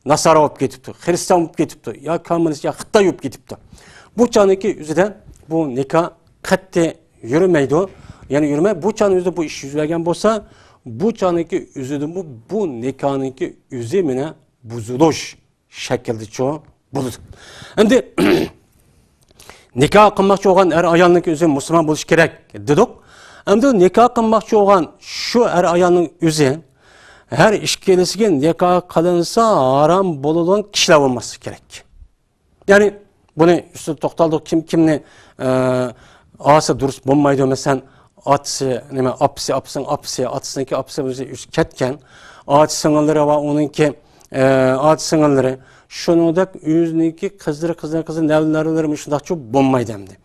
ناسارا بولۇپ كېتىپتۇ، خرىستىيان بولۇپ كېتىپتۇ، يا كوممۇنىست، يا خىتاي بولۇپ كېتىپتۇ. بۇ چاغنىڭكى ئۆزىدە بۇ نىكاھ قەتئىي يۈرمەيدۇ. يەنى يۈرمەي، بۇ چاغنىڭ ئۆزىدە بۇ ئىش يۈز بەرگەن بولسا، بۇ چاغنىڭكى ئۆزىدىمۇ بۇ نىكاھنىڭكى ئۆزى مانا بۇزۇلۇش شەكلىدىچۇ بولىدۇ. ئەمدى نىكاھ قىلماقچى بولغان ئەر ئايالنىڭكى ئۆزى مۇسۇلمان بولۇشى كېرەك دېدۇق. ئەمدى نىكاھ قىلماقچى بولغان شۇ ئەر ئايالنىڭ ئۆزى ھەر ئىككىلىسىگە نىكاھ قىلىنسا ھارام بولىدىغان كىشىلەر بولماسلىقى كېرەك. يەنى بۇنى ئۈستىدە توختالدۇق، كىم كىمنى، ئە، ئالسا دۇرۇس بولمايدۇ. مەسىلەن، ئاتىسى، نېمە، ئاپىسى، ئاپىسىنىڭ ئاپىسى، ئاتىسىنىڭكى ئاپىسى ئۆزى ئۆزى كەتكەن، ئاچا سىڭىللىرى ۋە ئۇنىڭكى، ئە، ئاچا سىڭىللىرى، شۇنىڭدەك ئۆزىنىڭكى قىزلىرى، قىزلىرى، قىزلىرى، نەۋرىلەرلىرى مۇشۇنداقچۇ بولمايدۇ ئەمدى.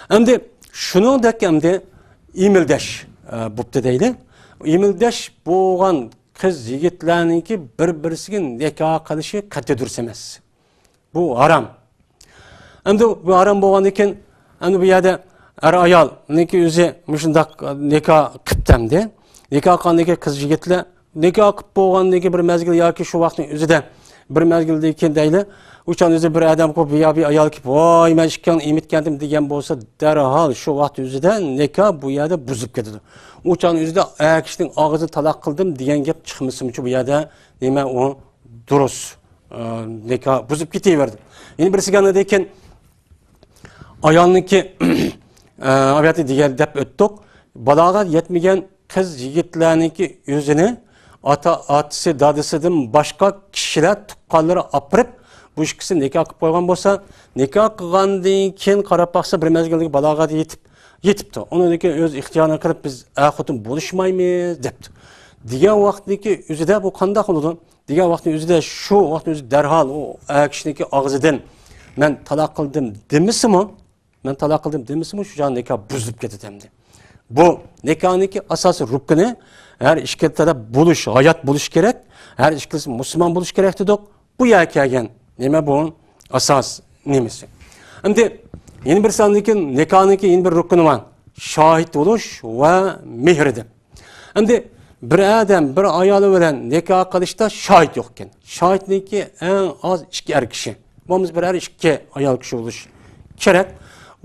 ئەمدى شۇنىڭدەك ئەمدى ئېمىلداش، ئە، بوپتۇ دەيلى. ئېمىلداش بولغان قىز يىگىتلەرنىڭكى بىر-بىرسىگە نىكاھ قىلىشى قەتئىي دۇرۇس ئەمەس. بۇ ھارام. ئەمدى بۇ ھارام بولغاندىن كېيىن، ئەمدى بۇ يەردە ئەر ئايالنىڭكى ئۆزى مۇشۇنداق نىكاھ قىپتۇ ئەمدى. نىكاھ قىلغاندىن كېيىن قىز يىگىتلەر، نىكاھ قىلىپ بولغاندىن كېيىن بىر مەزگىل ياكى شۇ ۋاقىتنىڭ ئۆزىدە، بىر مەزگىلدىن كېيىن دەيلى، ئۇ چاغنىڭ ئۆزىدە بىر ئادەم قويۇپ يا بىر ئايال كېلىپ، ۋاي، مەن ئىككىڭنى ئېمىتكەنتىم دېگەن بولسا، دەرھال شۇ ۋاقىت ئۆزىدە نىكاھ بۇ يەردە بۇزۇلۇپ كېتىدۇ. ئۇ چاغنىڭ ئۆزىدە ئەر كىشىنىڭ ئاغزىنى تالاق قىلدىم دېگەن گەپ چىقمىسىمۇچۇ بۇ يەردە، نېمە ئۇ دۇرۇس، ئە، نىكاھ بۇزۇپ كېتىۋەردى. يەنە بىرسىگە ئاندىن كېيىن ئايالنىڭكى، ئە، ئاۋاتى دېگەن دەپ ئۆتتۇق. بالاغەت يەتمىگەن قىز يىگىتلەرنىڭكى ئۆزىنى ئاتا، ئاتىسى، دادىسىدىن باشقا كىشىلەر، تۇغقانلىرى ئاپىرىپ، بۇ ئىككىسى نىكاھ قىلىپ قويغان بولسا، نىكاھ قىلغاندىن كېيىن قاراپ باقسا، بىر مەزگىلدىكى بالاغەت يېتىپ، يېتىپتۇ. ئۇنىڭدىن كېيىن ئۆز ئىختىيارىنى قىلىپ، بىز ئەر-خوتۇن بولۇشمايمىز دەپتۇ. دېگەن ۋاقىتتىكى ئۆزىدە بۇ قانداق بولىدۇ؟ دېگەن ۋاقىتنىڭ ئۆزىدە، شۇ ۋاقىتنىڭ ئۆزىدە دەرھال ئۇ ئەر كىشىنىڭكى ئاغزىدىن، مەن تالاق قىلدىم دېمىسىمۇ، مەن تالاق قىلدىم دېمىسىمۇ، شۇ چاغ نىكاھ بۇزۇلۇپ كېتىدۇ ئەمدى. بۇ نىكاھنىڭكى ئاساسىي رۇكنى، ھەر ئىككى تەرەپ بولۇش، ھايات بولۇش كېرەك، ھەر ئىككىلىسى مۇسۇلمان بولۇش كېرەك دېدۇق. بۇ يەرگە كەلگەن نېمە بۇ؟ ئاساس نېمىسى؟ ئەمدى يەنە بىر ساندىكى نىكاھنىڭكى يەنە بىر رۇكنى بار. شاھىت بولۇش ۋە مېھرى دەپ. ئەمدى بىر ئادەم بىر ئايالى بىلەن نىكاھ قىلىشتا شاھىت يوق ئىكەن. شاھىتنىڭكى ئەڭ ئاز ئىككى ئەر كىشى. بولمىسا بىر ئەر، ئىككى ئايال كىشى بولۇش كېرەك.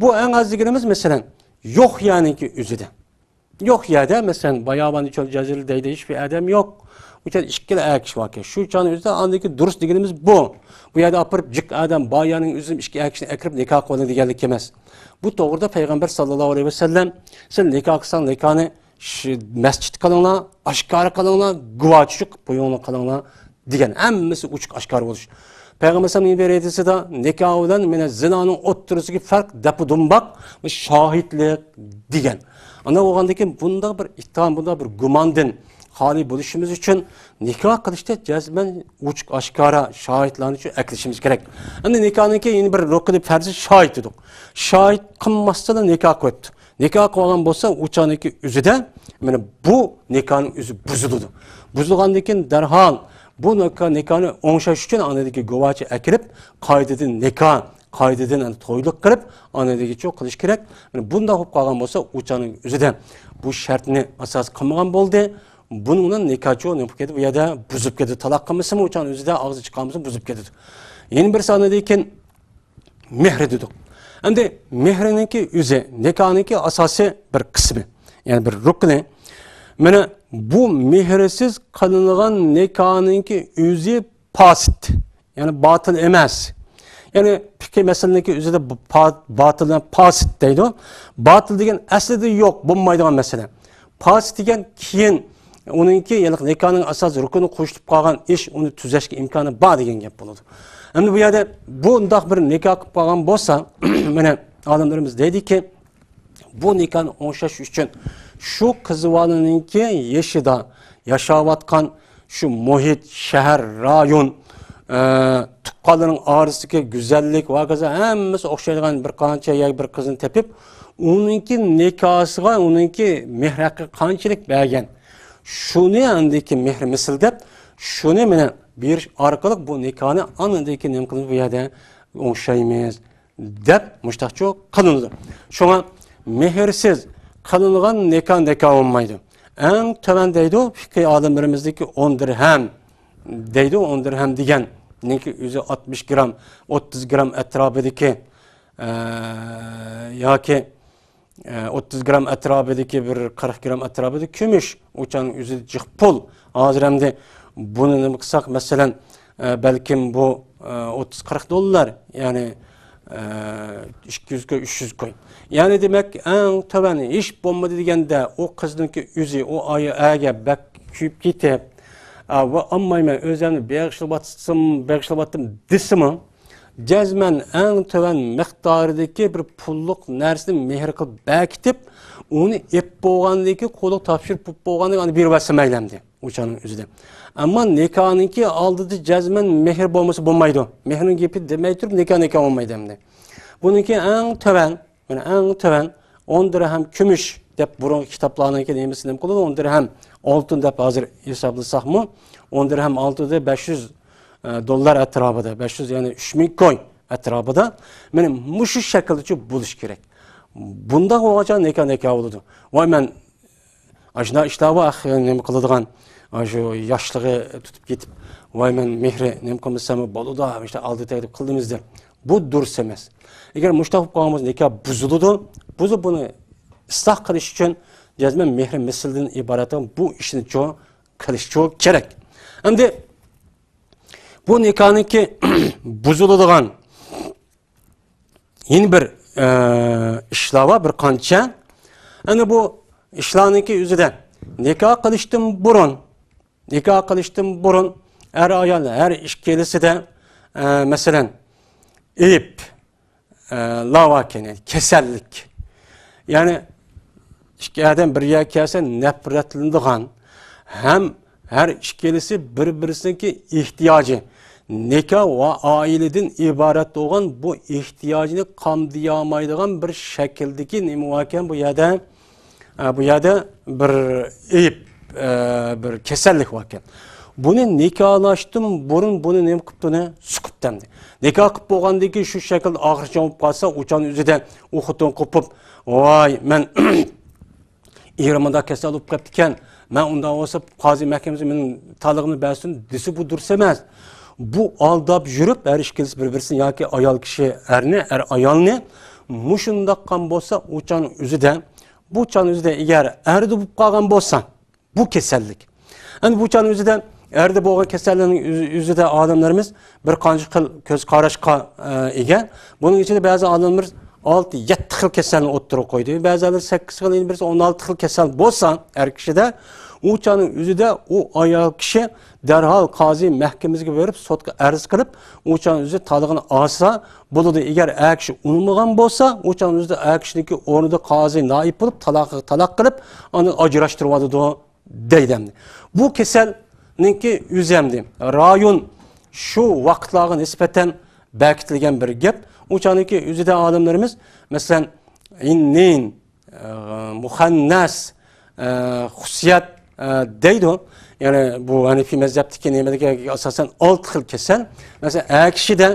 بۇ ئەڭ ئاز دېگىنىمىز، مەسىلەن، يوق يەرنىڭكى ئۆزىدە. يوق يەردە، مەسىلەن، باياۋان، چۆل، جەزىرە دەيدۇ، ھېچبىر ئادەم يوق. ئۇ يەردە ئىككىلا ئەر كىشى باركەن. شۇ چاغنىڭ ئۆزىدە ئاندىكى دۇرۇس دېگىنىمىز بۇ. بۇ يەردە ئاپىرىپ جىق ئادەم بار يەرنىڭ ئۆزىدە ئىككى ئەر كىشىنى ئەكىرىپ نىكاھ قىلىۋېلىڭ دېگەنلىك ئەمەس. بۇ توغرىدا پەيغەمبەر ساللاللاھۇ ئەلەيھى ۋەسەللەم، سىلەر نىكاھ قىلساڭ نىكاھنى شۇ مەسچىتتە قىلىڭلار، ئاشكارا قىلىڭلار، گۇۋاھچىلىق بويۇڭلار قىلىڭلار دېگەن. ھەممىسى ئوچۇق ئاشكارا بولۇش. پەيغەمبەر ئەلەيھىسسالام بىر ھەدىسىدە، نىكاھ بىلەن مانا زىنانىڭ ئوتتۇرىسىدىكى پەرق دەپۇ دۇمباق، شاھىتلىق دېگەن. ئانداق بولغاندىن كېيىن بۇنداق بىر ئىتتىھام، بۇنداق بىر گۇماندىن خالىي بولۇشىمىز ئۈچۈن نىكاھ قىلىشتا جەزمەن ئوچۇق ئاشكارا شاھىتلارنى شۇ ئەكىرىشىمىز كېرەك. ئەمدى نىكاھنىڭكى يەنە بىر رۇكنى پەرزى شاھىت دېدۇق. شاھىت قىلماستىن نىكاھ قىلىپتۇ. نىكاھ قىلغان بولسا، ئۇ چاغنىڭكى ئۆزىدە، مانا بۇ نىكاھنىڭ ئۆزى بۇزۇلىدۇ. بۇزۇلغاندىن كېيىن دەرھال بۇ نىكاھ، نىكاھنى ئوڭشاش ئۈچۈن ئاندىكى گۇۋاھچى ئەكىرىپ، قايتىدىن نىكاھ، قايتىدىن ئەنە تويلۇق قىلىپ، ئاندىكىچۇ قىلىش كېرەك. مانا بۇنداق بولۇپ قالغان بولسا، ئۇ چاغنىڭ ئۆزىدە بۇ شەرتنى ئاساس قىلمىغان بولدى. بۇنىڭ بىلەن نىكاھچۇ نېمە بولۇپ كېتىدۇ؟ بۇ يەردە بۇزۇلۇپ كېتىدۇ. تالاق قىلمىسىمۇ، ئۇ چاغنىڭ ئۆزىدە ئاغزى چىقارمىسا بۇزۇلۇپ كېتىدۇ. يەنە بىرسى ئاندىن كېيىن مېھرى دېدۇق. ئەمدى مېھرىنىڭكى ئۆزى، نىكاھنىڭكى ئاساسىي بىر قىسمى، يەنى بىر رۇكنى. مانا بۇ مېھرسىز قىلىنغان نىكاھنىڭكى ئۆزى پاسىت، يەنى باتىل ئەمەس. يەنى پىقھىي مەسىلىنىڭكى ئۆزىدە بۇ پا-، باتىل دېگەن پاسىت دەيدۇ. باتىل دېگەن ئەسلىدە يوق، بولمايدىغان مەسىلە. پاسىت دېگەن كېيىن ئۇنىڭكى، يەنى نىكاھنىڭ ئاساسىي رۇكنىنى قوشۇلۇپ قالغان ئىش، ئۇنى تۈزەشكە ئىمكانى بار دېگەن گەپ بولىدۇ. ئەمدى بۇ يەردە بۇنداق بىر نىكاھ قىلىپ قالغان بولسا، مانا ئالىملىرىمىز دەيدىكى، بۇ نىكاھنى ئوڭشاش ئۈچۈن شۇ قىز بالىنىڭكى يېشىدا ياشاۋاتقان شۇ مۇھىت، شەھەر، رايون، ئە، تۇغقانلىرىنىڭ ئارىسىدىكى گۈزەللىك ۋە ھاكازا ھەممىسى ئوخشايدىغان بىر قانچە يەر، بىر قىزنى تېپىپ، ئۇنىڭكى نىكاھسىغا، ئۇنىڭكى مېھىر ھەققى قانچىلىك بەرگەن، شۇنى ئاندىكى مېھىر مىسىل دەپ، شۇنى مانا بېرىش ئارقىلىق بۇ نىكاھنى ئاندىن كېيىن نېمە قىلىمىز، بۇ يەردە ئوڭشايمىز دەپ مۇشتاقچۇ قىلىنىدۇ. شۇڭا مېھىرسىز قىلىنغان نىكاھ نىكاھ بولمايدۇ. ئەڭ تۆۋەن دەيدۇ، پىقھىي ئالىملىرىمىزدىكى ئون دىرھەم دەيدۇ، ئون دىرھەم دېگەننىڭكى ئۆزى ئاتمىش گرام، ئوتتۇز گرام ئەتراپىدىكى، ئە، ياكى، ئە، ئوتتۇز گرام ئەتراپىدىكى، بىر قىرىق گرام ئەتراپىدا كۈمۈش، ئۇ چاغنىڭ ئۆزى جىق پۇل. ھازىر ئەمدى بۇنى نېمە قىلساق، مەسىلەن، ئە، بەلكىم بۇ، ئوتتۇز قىرىق دوللار، يەنى ئىككى يۈز كوي، ئۈچ يۈز كوي. يەنى دېمەك، ئەڭ تۆۋەن ھېچ بولمىدى دېگەندە، ئۇ قىزنىڭكى ئۆزى ئۇ ئاي-، ئەرگە بەك كۆيۈپ كېتىپ، ۋە ئالمايمەن، ئۆزۈمنى بېغىشلىۋاتسام، بېغىشلىۋاتتىم دېسىمۇ، جەزمەن ئەڭ تۆۋەن مىقدارىدىكى بىر پۇللۇق نەرسىنى مېھىر قىلىپ بەكىتىپ، ئۇنى ئېلىپ بولغاندىن كېيىن، قولىغا تاپشۇرۇپ بولۇپ بولغاندىن كېيىن، ئاندىن بېرىۋەتسە مەيلى ئەمدى ئۇ چاغنىڭ ئۆزىدە. ئەمما نىكاھنىڭكى ئالدىدا جەزمەن مېھىر بولمىسا بولمايدۇ. مېھىرنىڭ گېپى دېمەي تۇرۇپ، نىكاھ نىكاھ بولمايدۇ ئەمدى. بۇنىڭكى ئەڭ تۆۋەن، مانا ئەڭ تۆۋەن ئون دىرھەم كۈمۈش دەپ بۇرۇنقى كىتابلارنىڭكى نېمىسى نېمە قىلىدۇ؟ ئون دىرھەم ئالتۇن دەپ ھازىر ھېسابلىساقمۇ، ئون دىرھەم ئالتۇندا بەش يۈز، ئە، دوللار ئەتراپىدا، بەش يۈز، يەنى ئۈچ مىڭ كوي ئەتراپىدا. مانا مۇشۇ شەكىلدىچۇ بولۇشى كېرەك. بۇنداق بولغانچە نىكاھ نىكاھ بولىدۇ. ۋاي، مەن ئاشۇنداق ئىشلار بار، ئاخ، نېمە قىلىدىغان، ئاشۇ ياشلىقى تۇتۇپ كېتىپ، ۋاي، مەن مېھرى نېمە قىلمىسام بولىدۇ، ئىشلار ئالدى تەگدى قىلدىمىز دەپ. بۇ دۇرۇس ئەمەس. ئەگەر مۇشۇنداق بولۇپ قالغان بولسا، نىكاھ بۇزۇلىدۇ. بۇزۇپ، بۇنى ئىسلاھ قىلىش ئۈچۈن جەزمەن مېھرى مىسلىدىن ئىبارەت بۇ ئىشنىچۇ قىلىشچۇ كېرەك. ئەمدى بۇ نىكاھنىڭكى بۇزۇلىدىغان يەنە بىر، ئە، ئىشلار بار، بىر قانچە. ئەنە بۇ ئىشلارنىڭكى ئۆزىدە نىكاھ قىلىشتىن بۇرۇن، نىكاھ قىلىشتىن بۇرۇن ئەر-ئايال ھەر ئىككىلىسىدە، ئە، مەسىلەن، ئەيىب، ئە، لار باركەن، يەنى كېسەللىك. يەنى ئىككى ئادەم بىر يەرگە كەلسە نەپرەتلىنىدىغان ھەم ھەر ئىككىلىسى بىر-بىرسىنىڭكى ئېھتىياجى، نىكاھ ۋە ئائىلىدىن ئىبارەت بولغان بۇ ئېھتىياجنى قامدىيالمايدىغان بىر شەكىلدىكى نېمە باركەن بۇ يەردە؟ ئە، بۇ يەردە بىر ئەيىب، ئە، بىر كېسەللىك باركەن. بۇنى نىكاھلاشتىن بۇرۇن بۇنى نېمە قىپتۇ، سۇقۇپتۇ ئەمدى. نىكاھ قىلىپ بولغاندىن كېيىن شۇ شەكىلدە ئاخىرىچە بولۇپ قالسا، ئۇ چاغنىڭ ئۆزىدە ئۇ خوتۇن قوپۇپ، ۋاي، مەن ئېرىم مۇنداق كېسەل بولۇپ قېپتىكەن، مەن ئۇنداق بولسا قازى مەھكىمىسى مېنىڭ تالىقىمنى بەرسۇن دېسە، بۇ دۇرۇس ئەمەس. بۇ ئالداپ يۈرۈپ، ھەر ئىككىلىسى بىر-بىرسىنى ياكى ئايال كىشى ئەرنى، ئەر ئايالنى مۇشۇنداق قىلغان بولسا، ئۇ چاغنىڭ ئۆزىدە، بۇ چاغنىڭ ئۆزىدە ئەگەر ئەردە بولۇپ قالغان بولسا، بۇ كېسەللىك. ئەمدى بۇ چاغنىڭ ئۆزىدە، ئەردە بولغان كېسەللەرنىڭ ئۆز-، ئۆزىدە ئالىملىرىمىز بىر قانچە خىل كۆز قاراشقا، ئە، ئىگە. بۇنىڭ ئىچىدە بەزى ئالىملىرىمىز ئالتە، يەتتە خىل كېسەلنى ئوتتۇرىغا قويدى. بەزىلەر سەككىز خىل، يەنە بىرسى ئون ئالتە خىل كېسەل بولسا ئەر كىشىدە، ئۇ چاغنىڭ ئۆزىدە ئۇ ئايال كىشى دەرھال قازى مەھكىمىسىگە بېرىپ، سوتقا ئەرز قىلىپ، ئۇ چاغنىڭ ئۆزىدە تالىقىنى ئالسا بولىدۇ. ئەگەر ئەر كىشى ئۇنىمىغان بولسا، ئۇ چاغنىڭ ئۆزىدە ئەر كىشىنىڭكى ئورنىدا قازى نائىب بولۇپ، تالاق، تالاق قىلىپ، ئاندىن ئاجراشتۇرۇۋالىدۇ دەيدۇ ئەمدى. بۇ كېسەلنىڭكى ئۆزى ئەمدى رايون شۇ ۋاقىتلارغا نىسبەتەن بەكىتىلگەن بىر گەپ. ئۇ چاغنىڭكى ئۆزىدە ئالىملىرىمىز، مەسىلەن، ئىننىن، ئە، مۇخەننەس، ئە، خۇسۇسىيەت، ئە، دەيدۇ. يەنى بۇ ھەنىفىي مەزھەپتىكى نېمىدىكى ئاساسەن ئالتە خىل كېسەل. مەسىلەن، ئەر كىشىدە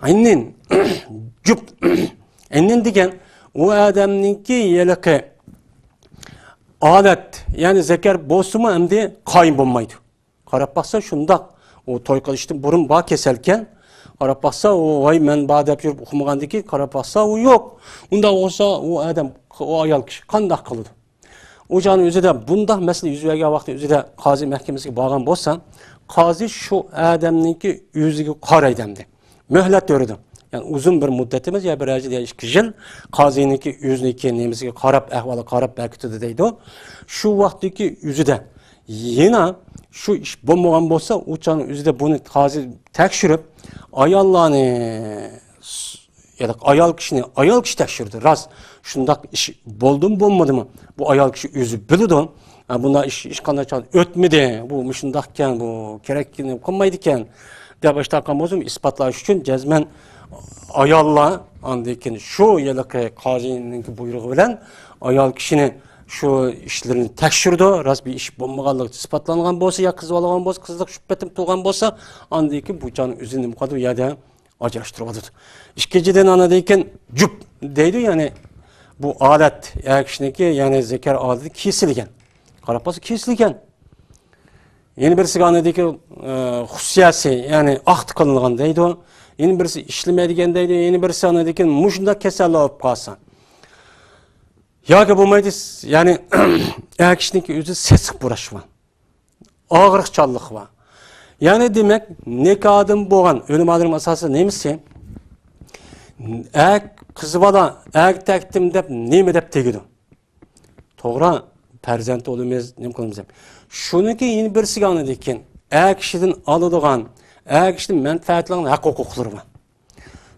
ئىننىن، جۈپ، ئىننىن دېگەن ئۇ ئادەمنىڭكى ھېلىقى ئادەت، يەنى زەكەر بولسىمۇ ئەمدى قايىم بولمايدۇ. قاراپ باقسا شۇنداق. ئۇ توي قىلىشتىن بۇرۇن بار كېسەلكەن. قاراپ باقسا ئۇ، ۋاي، مەن بار دەپ يۈرۈپ ئۇخلىمىغاندىكىن، قاراپ باقسا ئۇ يوق. ئۇنداق بولسا ئۇ ئادەم، ئۇ ئايال كىشى قانداق قىلىدۇ؟ ئۇ چاغنىڭ ئۆزىدە بۇنداق مەسىلە يۈز بەرگەن ۋاقىتنىڭ ئۆزىدە قازى مەھكىمىسىگە بارغان بولسا، قازى شۇ ئادەمنىڭكى ئۆزىگە قارايدۇ ئەمدى. مۆھلەت بېرىدۇ. يەنى ئۇزۇن بىر مۇددەت ئەمەس، يا بىر يىل يا ئىككى يىل قازىنىڭكى ئۆزىنىڭكى نېمىسىگە قاراپ، ئەھۋالىغا قاراپ بەكىتىدۇ دەيدۇ. شۇ ۋاقىتتىكى ئۆزىدە يەنە شۇ ئىش بولمىغان بولسا، ئۇ چاغنىڭ ئۆزىدە بۇنى قازى تەكشۈرۈپ، ئاياللارنى، يا ئايال كىشىنى ئايال كىشى تەكشۈردى. راست، شۇنداق ئىش بولدىمۇ بولمىدىمۇ؟ بۇ ئايال كىشى ئۆزى بىلىدۇ. ھە، بۇنداق ئىش، ئىش قانداق چاغدا ئۆتمىدى، بۇ مۇشۇنداقكەن، بۇ كېرەككىنى قىلمايدىكەن دەپ ئىشتاق قىلمىسۇن، ئىسپاتلاش ئۈچۈن جەزمەن ئاياللار ئاندىن كېيىن شۇ ھېلىقى قازىنىڭكى بۇيرۇقى بىلەن ئايال كىشىنى شۇ ئىشلىرىنى تەكشۈرىدۇ. راست بىر ئىش بولمىغانلىقى ئىسپاتلانغان بولسا يا قىزىۋالغان بولسا، قىزلىق شۈبھە تۇغان بولسا، ئاندىن كېيىن بۇ چاغنىڭ ئۆزىنى نېمە قىلىدۇ؟ بۇ يەردە ئاجراشتۇرۇۋاتىدۇ. ئىككىنچىدىن، ئاندىن كېيىن جۈپ دەيدۇ، يەنى بۇ ئادەت، ئەر كىشىنىڭكى، يەنى زەكەر ئادىتى كېسىلگەن. قاراپ باقسا كېسىلگەن. يەنە بىرسىگە ئاندىن كېيىن، ئە، خۇسۇسىيەسى، يەنى ئاختا قىلىنغان دەيدۇ. يەنە بىرسى ئىشلىمەيدىكەن دەيدۇ. يەنە بىرسى ئاندىن كېيىن مۇشۇنداق كېسەللەر بولۇپ قالسا. ياكى بولمايدۇ، يەنى ئەر كىشىنىڭكى ئۆزى سېسىق بۇراش بار. ئاغرىقچانلىق بار. يەنى دېمەك، نىكاھدىن بولغان ئۆلىمالىرىمىز ئاساسىي نېمىسى؟ ئەر قىز بالا، ئەر تەكتىم دەپ نېمە دەپ تېگىدۇ؟ توغرا، پەرزەنت ئۇلىمىز، نېمە قىلىمىز دەپ. شۇنىڭكى يەنە بىرسىگە ئاندىن كېيىن ئەر كىشىدىن ئالىدىغان، ئەر كىشىدىن مەنپەئەتلەنگەن ھەق ھوقۇقلىرى بار.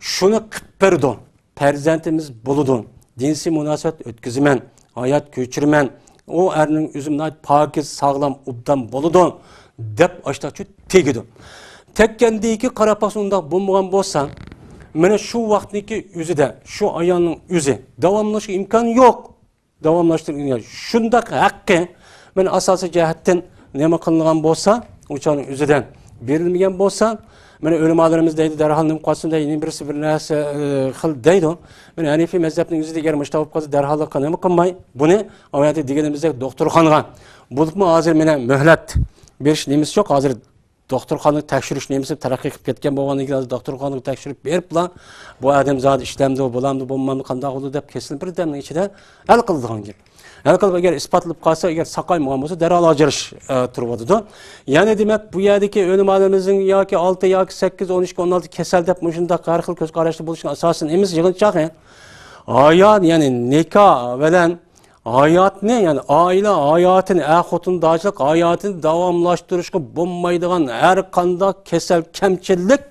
شۇنى قىپ بېرىدۇ. پەرزەنتىمىز بولىدۇ. جىنسىي مۇناسىۋەت ئۆتكۈزىمەن، ھايات كۆچۈرىمەن. ئۇ ئەرنىڭ ئۆزى ناھايىتى پاكىز، ساغلام، ئوبدان بولىدۇ، دەپ ئاشتاقچۇ تېگىدۇ. تەگكەندىن كېيىن قاراپ باقسا ئۇنداق بولمىغان بولسا، مانا شۇ ۋاقىتنىڭكى ئۆزىدە، شۇ ئايالنىڭ ئۆزى داۋاملىشىشقا ئىمكان يوق. داۋاملاشتۇرۇلغان شۇنداق ھەققى، مانا ئاساسىي جەھەتتىن نېمە قىلىنغان بولسا، ئۇ چاغنىڭ ئۆزىدە بېرىلمىگەن بولسا، مانا ئۆلىمالىرىمىز دەيدۇ، دەرھال نېمە قىلسۇن دەيدۇ، يەنە بىرسى بىر نەرسە، ئى، خىل دەيدۇ. مانا ھەنىفىي مەزھەپنىڭ ئۆزىدە ئەگەر مۇشۇنداق بولۇپ قالسا، دەرھاللىققا نېمە قىلماي، بۇنى ئاياتى دېگىنىمىزدەك دوختۇرخانىغا، بولۇپمۇ ھازىر مانا مۆھلەت بېرىش نېمىسى يوق، ھازىر دوختۇرخانىغا تەكشۈرۈش نېمىسى تەرەققىي قىلىپ كەتكەن بولغاندىن كېيىن، ھازىر دوختۇرخانىغا تەكشۈرۈپ بېرىپلا، بۇ ئادەم زادى ئىشلەمدۇ، بولامدۇ، بولمامدۇ، قانداق بولىدۇ دەپ كېسىلى بىر دەمنىڭ ئىچىدە ھەل قىلىدىغان گەپ. ھەل قىلىپ، ئەگەر ئىسپاتلىنىپ قالسا، ئەگەر ساقايمىغان بولسا، دەرھال ئاجرىشىش، ئە، تۇرۇۋاتىدۇ. يەنى دېمەك، بۇ يەردىكى ئۆلىمالىرىمىزنىڭ ياكى ئالتە، ياكى سەككىز، ئون ئىككى، ئون ئالتە كېسەل دەپ مۇشۇنداق ھەر خىل كۆز قاراشتا بولۇشىنىڭ ئاساسىي نېمىسى يىغىنچاقى؟ ھايات، يەنى نىكاھ بىلەن ھاياتنى، يەنى ئائىلە ھاياتىنى، ئەر-خوتۇندارچىلىق ھاياتىنى داۋاملاشتۇرۇشقا بولمايدىغان ھەر قانداق كېسەل، كەمچىلىك،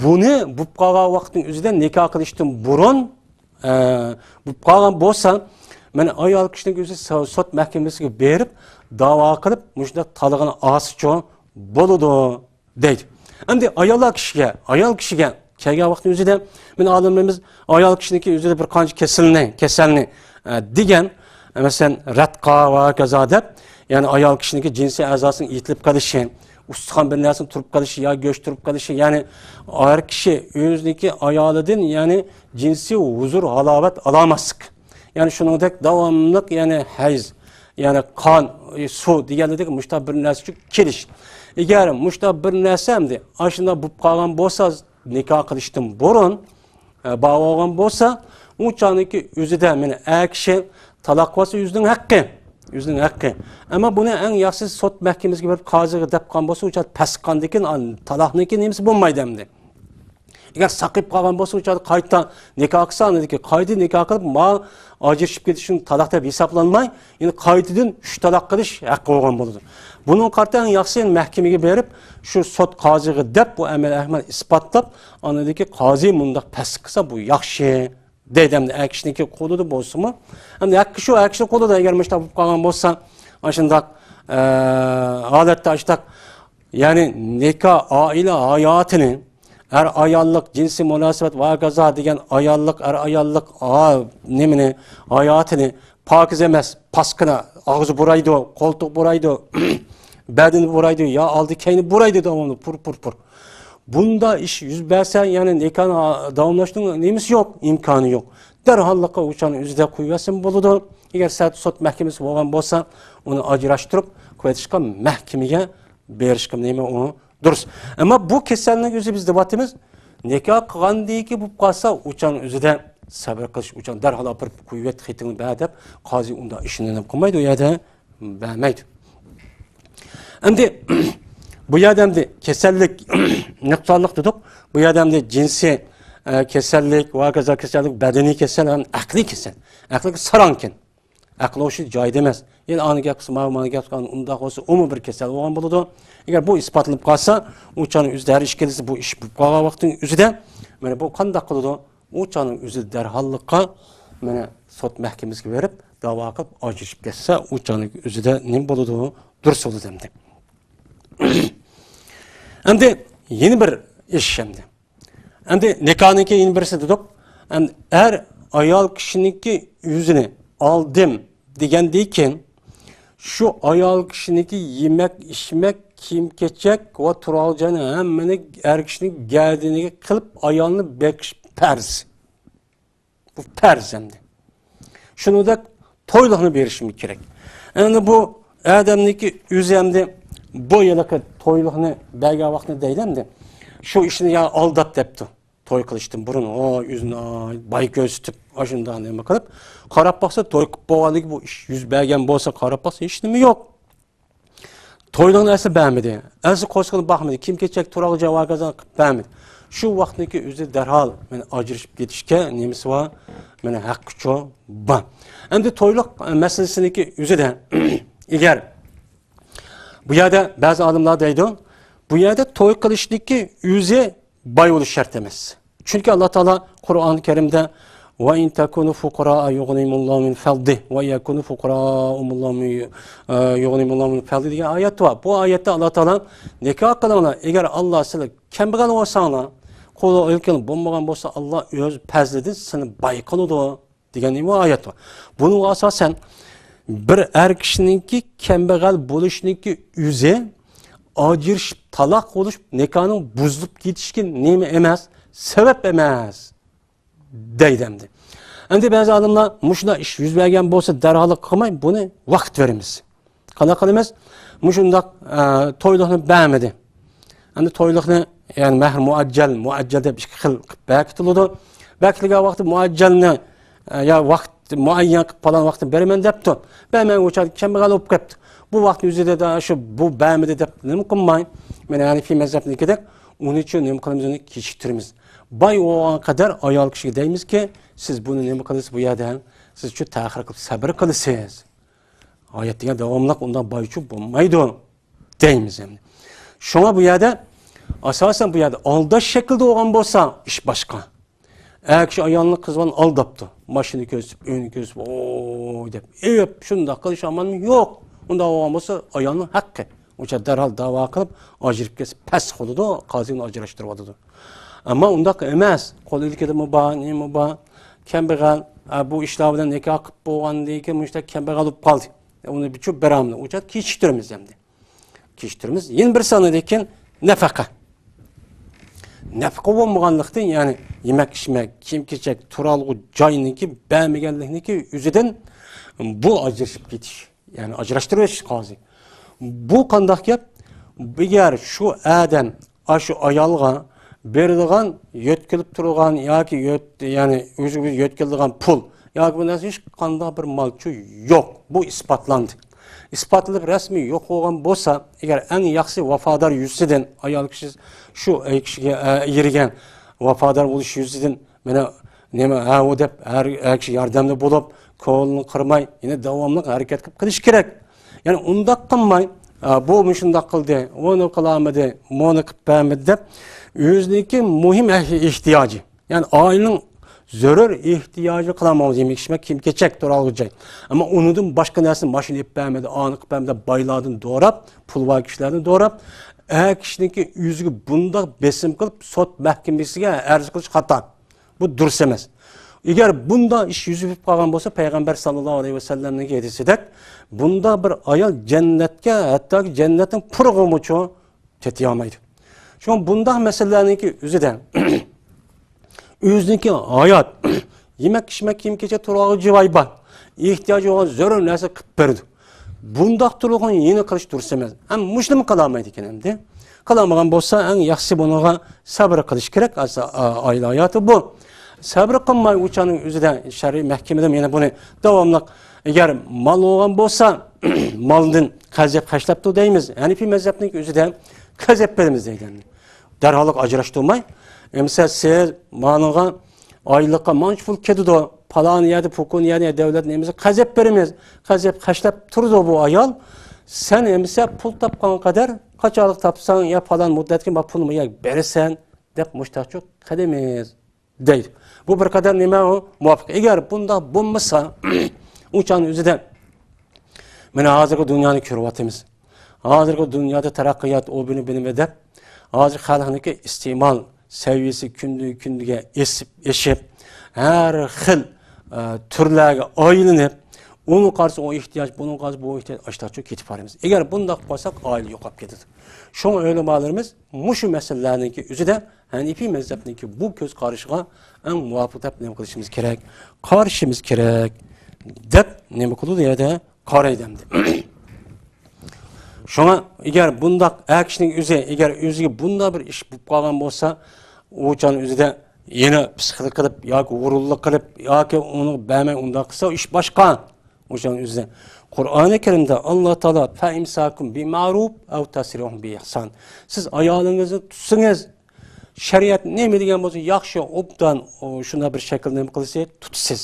بۇنى بولۇپ قالغان ۋاقىتنىڭ ئۆزىدە نىكاھ قىلىشتىن بۇرۇن، ئە، بولۇپ قالغان بولسا، مانا ئايال كىشىنىڭ ئۆزى سو-، سوت مەھكىمىسىگە بېرىپ، داۋا قىلىپ، مۇشۇنداق تالىقىنى ئالسىچۇ بولىدۇ. دەيدۇ. ئەمدى ئاياللار كىشىگە، ئايال كىشىگە كەلگەن ۋاقىتنىڭ ئۆزىدە، مانا ئالىملىرىمىز ئايال كىشىنىڭكى ئۆزىدە بىر قانچە كېسەلنى، كېسەلنى، ئە، دېگەن، مەسىلەن، رەتقا ۋە ھاكازا دەپ، يەنى ئايال كىشىنىڭكى جىنسىي ئەزاسىنىڭ يېتىلىپ قېلىشى، ئۇستىخان بىر نەرسىنىڭ تۇرۇپ قېلىشى يا گۆش تۇرۇپ قېلىشى، يەنى ئەر كىشى ئۆزىنىڭكى ئايالىدىن، يەنى جىنسىي ھۇزۇر، ھالاۋەت ئالالماسلىق. يەنى شۇنىڭدەك داۋاملىق، يەنى ھەيز، يەنى قان، سۇ دېگەنلىرىدەك مۇشۇنداق بىر نەرسە ئۈچۈن كېلىش. ئەگەر مۇشۇنداق بىر نەرسە ئەمدى ئاشۇنداق بولۇپ قالغان بولسا، نىكاھ قىلىشتىن بۇرۇن، ئە، بار بولغان بولسا، ئۇ چاغنىڭكى ئۆزىدە مانا ئەر كىشى تالاق قىلسا ئۆزىنىڭ ھەققى، ئۆزىنىڭ ھەققى. ئەمما بۇنى ئەڭ ياخشىسى سوت مەھكىمىسىگە بېرىپ قازىغا دەپ قالغان بولسا، ئۇ چاغ پەسىققاندىن كېيىن، تالاقنىڭكى نېمىسى بولمايدۇ ئەمدى. ئەگەر ساقىيىپ قالغان بولسا، ئۇ چاغدا قايتا نىكاھ قىلسا، ئاندىن كېيىن قايتا نىكاھ قىلىپ، ما ئاجرىشىپ كېتىشنى تالاق دەپ ھېسابلانماي، يەنە قايتىدىن ئۈچ تالاق قىلىش ھەققى بولغان بولىدۇ. بۇنىڭغا قارىتا ئەڭ ياخشىسى يەنە مەھكىمىگە بېرىپ، شۇ سوت قازىغا دەپ، بۇ ئەمەل ئەھۋال ئىسپاتلاپ، ئاندىن كېيىن قازى مۇنداق پەسىق قىلسا، بۇ ياخشى دەيدۇ. ئەمدى ئەر كىشىنىڭكى قولىدا بولسىمۇ، ئەمدى ھەققى شۇ ئەر كىشىنىڭ قولىدا، ئەگەر مۇشۇنداق بولۇپ قالغان بولسا، ئاشۇنداق، ئە، ھالەتتە ئاشۇنداق، يەنى نىكاھ، ئائىلە ھاياتىنى، ئەر-ئاياللىق جىنسىي مۇناسىۋەت ۋە ھاكازا دېگەن ئاياللىق، ئەر-ئاياللىق، ھا-، نېمىنى، ھاياتىنى پاكىز ئەمەس، پاسكىنا، ئاغزى بۇرايدۇ، قولتۇق بۇرايدۇ، بەدىنى بۇرايدۇ، يا ئالدى كەينى بۇرايدۇ داۋاملىق، پۇر، پۇر، پۇر. بۇنداق ئىش يۈز بەرسە، يەنى نىكاھنى داۋاملاشتۇرۇش نېمىسى يوق، ئىمكانى يوق. دەرھاللىققا ئۇ چاغنىڭ ئۆزىدە قويۇۋەتسىمۇ بولىدۇ. ئەگەر سەت سوت مەھكىمىسى بولغان بولسا، ئۇنى ئاجراشتۇرۇپ، قويۇۋېتىشقا مەھكىمىگە بېرىشقا نېمە ئۇ دۇرۇس. ئەمما بۇ كېسەلنىڭ ئۆزى بىز دەۋاتىمىز، نىكاھ قىلغاندىن كېيىن بولۇپ قالسا، ئۇ چاغنىڭ ئۆزىدە سەۋر قىلىش، ئۇ چاغ دەرھال ئاپىرىپ قويۇۋەت، خېتىڭنى بەر دەپ، قازى ئۇنداق ئىشنى نېمە قىلمايدۇ، ئۇ يەردە بەرمەيدۇ. ئەمدى بۇ يەردە ئەمدى كېسەللىك، نۇقسانلىق دېدۇق. بۇ يەردە ئەمدى جىنسىي، ئە، كېسەللىك ۋە ھاكازا كېسەللىك، بەدىنىي كېسەل ھەم ئەقلىي كېسەل. ئەقلىگە ساراڭكەن. ئەقلى ھوشى جايىدا ئەمەس. يەنە ئانا گەپ قىلسا، ماۋۇ مانا گەپ قىلسا، ئۇنداق بولسا، ئۇمۇ بىر كېسەل بولغان بولىدۇ. ئەگەر بۇ ئىسپاتلىنىپ قالسا، ئۇ چاغنىڭ ئۆزىدە ھەر ئىش كېلىسە، بۇ ئىش بولۇپ قالغان ۋاقىتنىڭ ئۆزىدە، مانا بۇ قانداق قىلىدۇ؟ ئۇ چاغنىڭ ئۆزىدە دەرھاللىققا، مانا، سوت مەھكىمىسىگە بېرىپ، داۋا قىلىپ، ئاجرىشىپ كەتسە، ئۇ چاغنىڭ ئۆزىدە نېمە بولىدۇ؟ دۇرۇس بولىدۇ ئەمدى. ئەمدى يەنە بىر ئىش ئەمدى. ئەمدى نىكاھنىڭكى يەنە بىرسى دېدۇق. ئەمدى ئەر ئايال كىشىنىڭكى ئۆزىنى ئالدىم دېگەندىن كېيىن، شۇ ئايال كىشىنىڭكى يېمەك، ئىچمەك، كىيىم-كېچەك ۋە تۇرالغۇ جاينى ھەممىنى ئەر كىشىنىڭ گەدىنىگە قىلىپ، ئايالنى بېقىش پەرز. بۇ پەرز ئەمدى. شۇنىڭدەك تويلۇقنى بېرىشىمۇ كېرەك. ئەمدى بۇ ئادەمنىڭكى ئۆزى ئەمدى بۇ ھېلىقى تويلۇقنى بەرگەن ۋاقتىدا دەيدۇ ئەمدى. شۇ ئىشنى يا ئالداپ دەپتۇ. توي قىلىشتىن بۇرۇن، ئو، ئۆزىنى باي كۆرسىتىپ، ئاشۇنداق نېمە قىلىپ، قاراپ باقسا، توي قىلىپ بولغاندىن كېيىن بۇ ئىش يۈز بەرگەن بولسا، قاراپ باقسا، ھېچ نېمە يوق. تويلۇقنى ئەسلى بەرمىدى. ئەسلى قورسىقىنى باقمىدى. كىيىم-كېچەك، تۇرالغۇ جاي ۋە ھاكازا قىلىپ بەرمىدى. شۇ ۋاقىتنىڭكى ئۆزى دەرھال مانا ئاجرىشىپ كېتىشكە نېمىسى بار؟ مانا ھەققى چوڭ بار. ئەمدى تويلۇق مەسىلىسىنىڭكى ئۆزىدە ئەگەر بۇ يەردە بەزى ئالىملار دەيدۇ، بۇ يەردە توي قىلىشنىڭكى ئۆزى باي بولۇش شەرت ئەمەس. چۈنكى ئاللا تائالا قۇرئان كەرىمدە «وَإِن تَكُونُوا فُقَرَاءَ يُغْنِهِكُمُ اللَّهُ مِن فَضْلِهِ وَإِن يَكُونُوا فُقَرَاءَ يُغْنِهِكُمُ اللَّهُ مِن فَضْلِهِ» دېگەن ئايەت بار. بۇ ئايەتتە ئاللا تائالا «نىكاھ قىلىڭلار، ئەگەر ئاللا سىلەر كەمبەغەل بولساڭلار، قولى ئۆلكىلىك بولمىغان بولسا، ئاللا ئۆز پەزلىدىن سېنى باي قىلىدۇ» دېگەن بۇ ئايەت بار. بۇنىڭغا ئاساسەن بىر ئەر كىشىنىڭكى كەمبەغەل بولۇشنىڭكى ئۆزى ئاجرىشىپ تالاق بولۇش نىكاھنىڭ بۇزۇلۇپ كېتىشىگە نېمە ئەمەس، سەۋەب ئەمەس دەيدۇ ئەمدى. ئەمدى بەزى ئالىملار مۇشۇنداق ئىش يۈز بەرگەن بولسا دەرھال قىلماي بۇنى ۋاقىت بېرىمىز. قانداق قىلىمىز؟ مۇشۇنداق، ئە، تويلۇقنى بەرمىدى. ئەمدى تويلۇقنى، يەنى مەھر مۇئەججەل، مۇئەججەل دەپ ئىككى خىل قىلىپ بەكىتىلىدۇ. بەكىتىلگەن ۋاقىتتا مۇئەججەلنى، ئە، يا ۋاقىت مۇئەييەن قىلىپ پالان ۋاقىتتا بېرىمەن دەپتۇ. بەرمەي ئۇ چاغدا كەمبەغەل بولۇپ قېپتۇ. بۇ ۋاقىتنىڭ ئۆزىدە شۇ بۇ بەرمىدى دەپ نېمە قىلماي، مانا ھەنىفىي مەزھەپنىڭكىدەك ئۇنىڭ ئۈچۈن نېمە قىلىمىز، ئۇنى كېچىكتۈرىمىز. باي بولغان قەدەر ئايال كىشىگە دەيمىزكى، سىز بۇنى نېمە قىلىسىز بۇ يەردە؟ سىز شۇ تەخىر قىلىپ سەبرى قىلىسىز. ھايات دېگەن داۋاملىق ئۇنداق بايچۇ بولمايدۇ دەيمىز ئەمدى. شۇڭا بۇ يەردە ئاساسەن بۇ يەردە ئالداش شەكلىدە بولغان بولسا ئىش باشقا. ئەر كىشى ئايالنى قىز بالىنى ئالداپتۇ. ماشىنا كۆرسىتىپ، ئۆينى كۆرسىتىپ، ۋوي دەپ ئېلىپ شۇنداق قىلىش ئامالمۇ يوق. ئۇنداق بولغان بولسا ئايالنىڭ ھەققى. ئۇنچە دەرھال داۋا قىلىپ ئاجرىشىپ كەتسە پەس قىلىدۇ، قازى ئۇنى ئاجراشتۇرۇۋاتىدۇ. ئەمما ئۇنداق ئەمەس. قول ئىلكىدىمۇ بار، نېمە بار، كەمبەغەل، ئە، بۇ ئىشلار بىلەن نىكاھ قىلىپ بولغاندىن كېيىن مۇشۇنداق كەمبەغەل بولۇپ قالدى. ئۇنى بىچۇ بېرەلمىدى. ئۇ چاغ كېچىكتۈرىمىز ئەمدى. كېچىكتۈرىمىز. يەنە بىر سانىدىن كېيىن نەپەقە. نەپەقە بولمىغانلىقتىن، يەنى يېمەك-ئىچمەك، كىيىم-كېچەك، تۇرالغۇ جاينىڭكى بەرمىگەنلىكنىڭكى ئۆزىدىن بۇ ئاجرىشىپ كېتىش، يەنى ئاجراشتۇرۇش قازى. بۇ قانداق گەپ؟ ئەگەر شۇ ئادەم ئاشۇ ئايالغا بېرىدىغان، يۆتكىلىپ تۇرغان ياكى يۆت-، يەنى ئۆزىگە يۆتكىلىدىغان پۇل ياكى بۇ نەرسە ھېچقانداق بىر مالچۇ يوق. بۇ ئىسپاتلاندى. ئىسپاتلىنىپ رەسمىي يوق بولغان بولسا، ئەگەر ئەڭ ياخشى ۋاپادار يۈزىسىدىن، ئايال كىشى شۇ ئەر كىشىگە، ئە، ئېرىگەن ۋاپادار بولۇش يۈزىسىدىن، مانا، نېمە، ھە، ئۇ دەپ ھەر، ھەر كىشى ياردەمدە بولۇپ، كۆڭلىنى قىرماي، يەنە داۋاملىق ھەرىكەت قىلىپ قېلىش كېرەك. يەنى ئۇنداق قىلماي، ئا، بۇ مۇشۇنداق قىلدى، ئۇنى قىلالمىدى، مۇنى قىلىپ بەرمىدى دەپ، ئۆزىنىڭكى مۇھىم ئەھ-، ئېھتىياجى، يەنى ئائىلىنىڭ زۆرۈر ئېھتىياجىنى قىلالمايمىز، يېمەك-ئىچمەك، كىيىم-كېچەك، تۇرالغۇ جاي. ئەمما ئۇنىڭدىن باشقا نەرسىنى، ماشىنا ئېلىپ بەرمىدى، ئانى قىلىپ بەرمىدى دەپ بايلاردىن دوراپ، پۇل بار كىشىلەردىن دوراپ، ئەر كىشىنىڭكى ئۆزىگە بۇنداق بېسىم قىلىپ، سوت مەھكىمىسىگە ئەرز قىلىش خاتا. بۇ دۇرۇس ئەمەس. ئەگەر بۇنداق ئىش يۈز بېرىپ قالغان بولسا، پەيغەمبەر ساللاللاھۇ ئەلەيھى ۋەسەللەمنىڭ ھەدىسىدەك، بۇنداق بىر ئايال جەننەتكە، ھەتتاكى جەننەتنىڭ پۇرىغىمۇچۇ تېتىيالمايدۇ. شۇڭا بۇنداق مەسىلىلەرنىڭكى ئۆزىدە ئۆزىنىڭكى ھايات، يېمەك-ئىچمەك، كىيىم-كېچەك، تۇرالغۇ جاي بار، ئېھتىياجى بولغان زۆرۈر نەرسە قىلىپ بېرىدۇ. بۇنداق تۇرۇقنى يەنە قىلىش دۇرۇس ئەمەس. ھەم مۇشۇنىمۇ قىلالمايدىكەن ئەمدى. قىلالمىغان بولسا، ئەڭ ياخشىسى بۇنىڭغا سەبرى قىلىش كېرەك. ئاسا-، ئا-، ئائىلە ھاياتى بۇ. سەبرى قىلماي، ئۇ چاغنىڭ ئۆزىدە شەرئىي مەھكىمىدىمۇ يەنە بۇنى داۋاملىق، ئەگەر مال بولغان بولسا، مالدىن قەرز يەپ خەجلەپتۇ دەيمىز. ھەنىفىي مەزھەپنىڭكى ئۆزىدە قەرز يەپ بېرىمىز دەيدۇ. دەرھاللىق ئاجراشتۇرماي، ئەمىسە سىز مانىڭغا ئايلىققا مانچە پۇل كېتىدۇ، پالان يەردە، پۇكۇن يەردە دۆلەت نېمىسى قەرز يەپ بېرىمىز، قەرز يەپ خەجلەپ تۇرىدۇ بۇ ئايال، سەن ئەمىسە پۇل تاپقان قەدەر قاچانلىق تاپساڭ يا پالان مۇددەتكە ما پۇلنى يا بېرىسەن دەپ مۇشتاقچۇ قىلىمىز دەيدۇ. بۇ بىر قەدەر نېمە ئۇ؟ مۇۋاپىق. ئەگەر بۇنداق بولمىسا، ئۇ چاغنىڭ ئۆزىدە مانا ھازىرقى دۇنيانى كۆرۈۋاتىمىز. ھازىرقى دۇنيادا تەرەققىيات ئۇ بىنى بىنىمە دەپ، ھازىر خەلقنىڭكى ئىستېمال سەۋىيەسى كۈندىن كۈنگە ئېسىپ، ئېشىپ، ھەر خىل، ئە، تۈرلەرگە ئايلىنىپ، ئۇنىڭ قارىسا ئۇ ئېھتىياج، بۇنىڭ قارىسا بۇ ئېھتىياج، ئاشتاچۇ كېتىپ بارىمىز. ئەگەر بۇنداق قىلساق، ئائىلە يوقاپ كېتىدۇ. شۇڭا ئۆلىمالىرىمىز مۇشۇ مەسىلىلەرنىڭكى ئۆزىدە ھەنىپىي مەزھەپنىڭكى بۇ كۆز قارىشىغا ئەڭ مۇۋاپىق دەپ نېمە قىلىشىمىز كېرەك؟ قارىشىمىز كېرەك دەپ نېمە قىلىدۇ يەردە؟ قارايدۇ ئەمدى. شۇڭا ئەگەر بۇنداق ئەر كىشىنىڭ ئۆزى، ئەگەر ئۆزىگە بۇنداق بىر ئىش بولۇپ قالغان بولسا، ئۇ چاغنىڭ ئۆزىدە يەنە پىسخىلىق قىلىپ ياكى ھۇرۇنلۇق قىلىپ ياكى ئۇنى بەرمەي ئۇنداق قىلسا، ئىش باشقا. ئۇ چاغنىڭ ئۆزىدە قۇرئانى كەرىمدە ئاللا تائالا فەئىمساكۇم بىمەرۇف ئەۋ تەسرىھۇم بىئىھسان. سىز ئايالىڭىزنى تۇتسىڭىز، شەرىئەت نېمە دېگەن بولسا ياخشى، ئوبدان، ئۇ شۇنداق بىر شەكىلدە نېمە قىلىسىز، تۇتىسىز.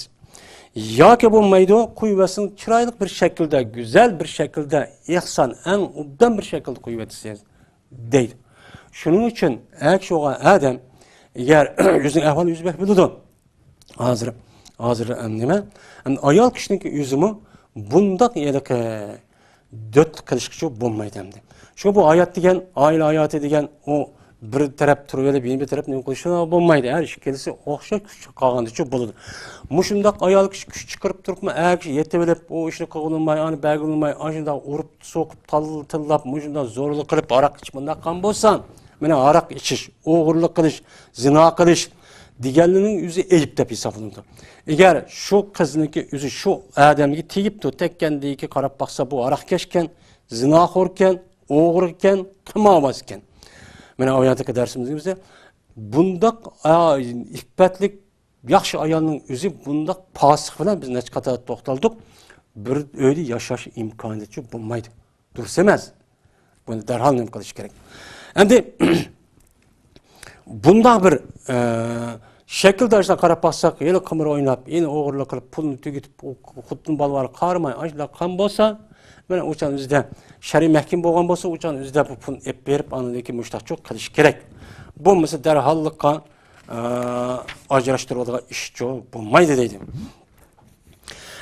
ياكى بولمايدۇ، قويۇۋەتسىڭىز، چىرايلىق بىر شەكىلدە، گۈزەل بىر شەكىلدە، ئىھسان، ئەڭ ئوبدان بىر شەكىلدە قويۇۋەتىسىز، دەيدۇ. شۇنىڭ ئۈچۈن ئەر كىشى بولغان ئادەم، ئەگەر ئۆزىنىڭ ئەھۋالىنى ئۆزى بەك بىلىدۇ. ھازىر، ھازىر، ئەم، نېمە؟ ئەم، ئايال كىشىنىڭكى ئۆزىمۇ بۇنداق ھېلىقى دۆت قىلىشقىچە بولمايدۇ ئەمدى. شۇ بۇ ھايات دېگەن، ئائىلە ھاياتى دېگەن، ئۇ بىر تەرەپ تۇرۇۋېلىپ، يەنە بىر تەرەپ نېمە قىلىشى بولمايدۇ. ھەر ئىككىلىسى ئوخشاش كۈچ قالغاندىچە بولىدۇ. مۇشۇنداق ئايال كىشى كۈچ چىقىرىپ تۇرۇپمۇ، ئەر كىشى يېتىۋېلىپ، ئۇ ئىشنى قىلغىلىماي، ئانى بەرگىلىماي، ئاشۇنداق ئۇرۇپ، سوقۇپ، تال-، تىللاپ، مۇشۇنداق زورلۇق قىلىپ، ھاراق ئىچىپ، مۇنداق قىلغان بولسا، مانا ھاراق ئىچىش، ئوغرىلىق قىلىش، زىنا قىلىش دېگەنلىرىنىڭ ئۆزى ئەيىب دەپ ھېسابلىنىدۇ. ئەگەر شۇ قىزنىڭكى ئۆزى شۇ ئادەمگە تېگىپتۇ، تەگكەندىن كېيىن قاراپ باقسا، بۇ ھاراقكەشكەن، زىناخوركەن، ئوغرىكەن، قىماربازكەن. مانا ئۇ يەردىكى دەرسىمىزدە بۇنداق، ئا، ئىپپەتلىك، ياخشى ئايالنىڭ ئۆزى بۇنداق پاسىق بىلەن بىز نەچچە قېتىم توختالدۇق. بىر ئۆيدە ياشاش ئىمكانىيىتى بولمايدۇ. دۇرۇس ئەمەس. بۇنى دەرھال نېمە قىلىش كېرەك. ئەمدى بۇنداق بىر، ئە، شەكىلدە ئاشۇنداق قاراپ باقساق، يەنە قىمار ئويناپ، يەنە ئوغرىلىق قىلىپ، پۇلنى تۈگىتىپ، ئۇ خوتۇن بالىلارغا قارىماي، ئاشۇنداق قىلغان بولسا، مانا ئۇ چاغنىڭ ئۆزىدە شەرئىي مەھكىمە بولغان بولسا، ئۇ چاغنىڭ ئۆزىدە بۇ پۇلنى ئېلىپ بېرىپ، ئاندىن كېيىن مۇشتاقچۇ قىلىش كېرەك. بولمىسا دەرھاللىققا، ئە، ئاجراشتۇرۇۋالىدىغان ئىشچۇ بولمايدۇ دەيدۇ.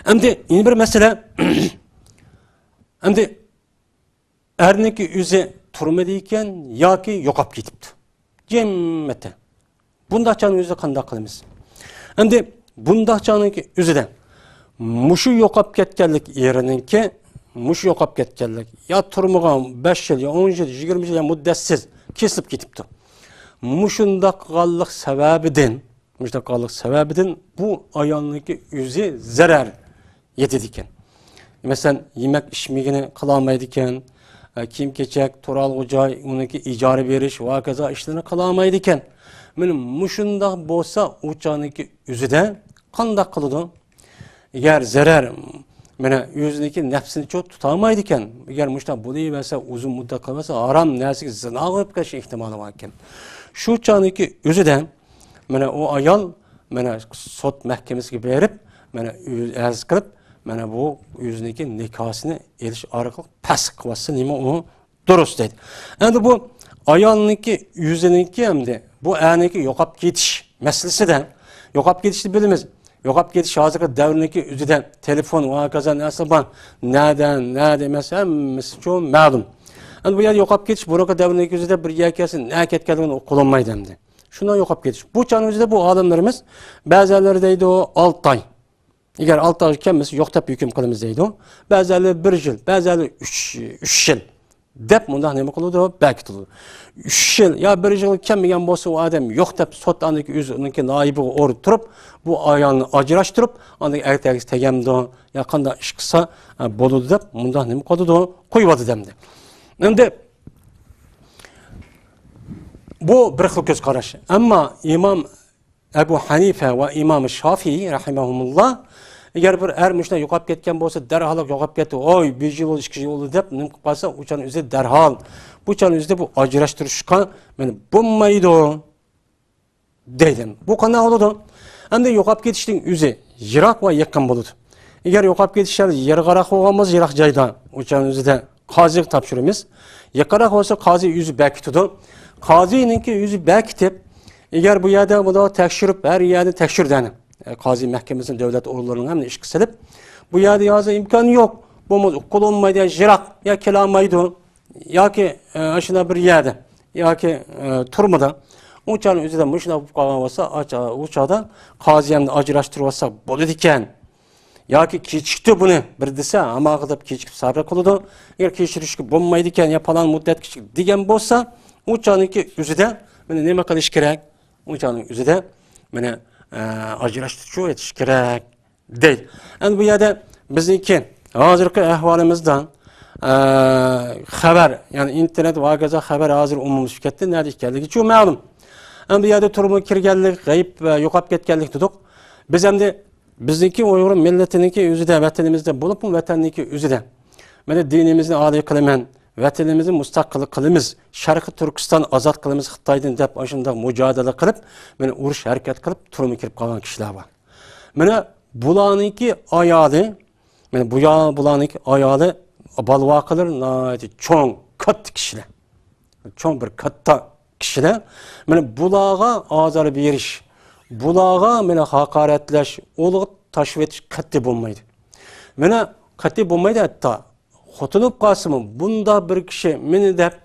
ئەمدى يەنە بىر مەسىلە. ئەمدى ئەرنىڭكى ئۆزى تۇرمىدىكەن ياكى يوقاپ كېتىپتۇ. جىممىتى. بۇنداق چاغنىڭ ئۆزىدە قانداق قىلىمىز؟ ئەمدى بۇنداق چاغنىڭكى ئۆزىدە مۇشۇ يوقاپ كەتكەنلىك ئېرىنىڭكى، مۇشۇ يوقاپ كەتكەنلىك يا تۇرمىغان بەش يىل، يا ئون يىل، يىگىرمە يىل، يا مۇددەتسىز كېسىلىپ كېتىپتۇ. مۇشۇنداق قىلغانلىق سەۋەبىدىن مۇشۇنداق قىلغانلىق سەۋەبىدىن بۇ ئايالنىڭكى ئۆزى زەرەر يېتىدىكەن. مەسىلەن، يېمەك ئىچمىگىنى قىلالمايدىكەن، ئە، كىيىم-كېچەك، تۇرالغۇ جاي، ئۇنىڭكى ئىجارە بېرىش ۋە ھاكازا ئىشلىرىنى قىلالمايدىكەن. مانا مۇشۇنداق بولسا، ئۇ چاغنىڭكى ئۆزىدە قانداق قىلىدۇ؟ ئەگەر زەرەر، مانا، ئۆزىنىڭكى نەپسىنى چوت تۇتالمايدىكەن، ئەگەر مۇشۇنداق بولۇۋەرسە، ئۇزۇن مۇددەت قالىۋەرسە، ھارام نەرسىگە، زىناغا ئۆتۈپ كېتىش ئېھتىمالى بار ئىكەن. شۇ چاغنىڭكى ئۆزىدە، مانا، ئۇ ئايال، مانا، سوت مەھكىمىسىگە بېرىپ، مانا، ئۆز-، ئەرز قىلىپ، مانا، بۇ ئۆزىنىڭكى نىكاھىنى ئېلىش ئارقىلىق پەسخ قىلىۋاتسا، نېمە ئۇ دۇرۇس دەيدۇ. ئەمدى بۇ ئايالنىڭكى، ئۆزىنىڭكى، ئەمدى بۇ ئەرنىڭكى يوقاپ كېتىش مەسىلىسىدە، يوقاپ كېتىشنى بىلىمىز. يوقاپ كېتىش ھازىرقى دەۋرنىڭكى ئۆزىدە تېلېفون ۋە ھاكازا نەرسە بار. نەدە، نەدە ئەمەس، ھەممىسى چوڭ مەلۇم. ئەمدى بۇ يەردە يوقاپ كېتىش بۇرۇنقى دەۋرنىڭكى ئۆزىدە بىر يەرگە كەلسە، نەگە كەتكەنلىكىنى ئۇقۇلمايدۇ ئەمدى. شۇنداق يوقاپ كېتىش. بۇ چاغنىڭ ئۆزىدە بۇ ئالىملىرىمىز بەزىلەر دەيدۇ، ئالتە ئاي. ئەگەر ئالتە ئاي كەلمىسە، يوق دەپ ھۆكۈم قىلىمىز دەيدۇ. بەزىلەر بىر يىل، بەزىلەر ئۈچ، ئۈچ يىل دەپ مۇنداق نېمە قىلىدۇ؟ بەكىتىدۇ. ئۈچ يىل يا بىر يىل كەلمىگەن بولسا، ئۇ ئادەم يوق دەپ سوت ئاندىكى ئۆزىنىڭكى نائىبىغا ئورۇن تۇرۇپ، بۇ ئايالنى ئاجراشتۇرۇپ، ئاندىن ئەرتەگىسى تەگەمدۇ يا قانداق ئىش قىلسا، ئە، بولىدۇ دەپ مۇنداق نېمە قىلىدۇ؟ قويۇۋاتىدۇ ئەمدى. ئەمدى بۇ بىر خىل كۆز قاراش. ئەمما ئىمام ئەبۇ ھەنىفە ۋە ئىمام شافىئى رەھىمەھۇمۇللا، ئەگەر بىر ئەر مۇشۇنداق يوقاپ كەتكەن بولسا، دەرھال يوقاپ كەتتى، ئوي، بىر يىل بولدى، ئىككى يىل بولدى دەپ نېمە قىلىپ قالسا، ئۇ چاغنىڭ ئۆزىدە دەرھال، بۇ چاغنىڭ ئۆزىدە بۇ ئاجراشتۇرۇشقا، مانا، بولمايدۇ دەيدۇ. بۇ قانداق بولىدۇ؟ ئەمدى يوقاپ كېتىشنىڭ ئۆزى يىراق ۋە يېقىن بولىدۇ. ئەگەر يوقاپ كېتىش يىراقراق بولغان بولسا، يىراق جايدا، ئۇ چاغنىڭ ئۆزىدە قازىغا تاپشۇرىمىز. يېقىنراق بولسا، قازى ئۆزى بەكىتىدۇ. قازىنىڭكى ئۆزى بەكىتىپ، ئەگەر بۇ يەردە بۇنى تەكشۈرۈپ، ھەر يەردە تەكشۈردى، يەنى، ئە، قازى مەھكىمىسىنى، دۆلەت ئورۇنلىرىنىڭ ھەممىنى ئىشقا سېلىپ، بۇ يەردە ھازىر ئىمكان يوق، بولمىسا ئۇقۇلۇنمايدۇ، يا يىراق، يا كېلەلمەيدۇ، ياكى، ئە، ئاشۇنداق بىر يەردە، ياكى، ئە، تۈرمىدە. ئۇ چاغنىڭ ئۆزىدە مۇشۇنداق بولۇپ قالغان بولسا، ئاچ-، ئۇ چاغدا قازى ھەمدە ئاجراشتۇرۇۋالساق بولىدىكەن. ياكى كېچىكتى بۇنى بىر دېسە، ھاماغا دەپ كېچىكىپ سابىر قىلىدۇ. ئەگەر كېچىكتۈرۈشكە بولمايدىكەن يا پالان مۇددەتكىچە دېگەن بولسا، ئۇ چاغنىڭكى ئۆزىدە مانا نېمە قىلىش كېرەك؟ ئۇ چاغنىڭ ئۆزىدە مانا، ئە، ئاجراشتۇرۇش ئېتىش كېرەك دەيدۇ. ئەمدى بۇ يەردە بىزنىڭكى ھازىرقى ئەھۋالىمىزدا، ئە، خەۋەر، يەنى ئىنتېرنېت ۋە ھاكازا خەۋەر ھازىر ئومۇملىشىپ كەتتى، نەدە ئىكەنلىكى چۇ مەلۇم. ئەمدى بۇ يەردە تۈرمىگە كىرگەنلىك، غەيىب ۋە يوقاپ كەتكەنلىك دېدۇق. بىز ئەمدى بىزنىڭكى ئۇيغۇر مىللىتىنىڭكى ئۆزىدە، ۋەتىنىمىزدە بولۇپمۇ ۋەتەننىڭكى ئۆزىدە، مانا دىنىمىزنى ئالىي قىلىمەن، ۋەتىنىمىزنى مۇستەقىل قىلىمىز، شەرقىي تۈركىستان ئازاد قىلىمىز خىتايدىن دەپ ئاشۇنداق مۇجادىلە قىلىپ، مانا ئۇرۇش ھەرىكەت قىلىپ تۈرمىگە كىرىپ قالغان كىشىلەر بار. مانا بۇلارنىڭكى ئايالى، مانا بۇ يا-، بۇلارنىڭكى ئايالى بالىۋاقىلىرى ناھايىتى چوڭ، كاتتا كىشىلەر. چوڭ بىر كاتتا كىشىلەر. مانا بۇلارغا ئازار بېرىش، بۇلارغا مانا ھاقارەتلەش، ئۇلارغا تاشلىۋېتىش قەتئىي بولمايدۇ. مانا قەتئىي بولمايدۇ ھەتتا. خوتۇن بولۇپ قالسىمۇ، بۇنداق بىر كىشى مېنى دەپ،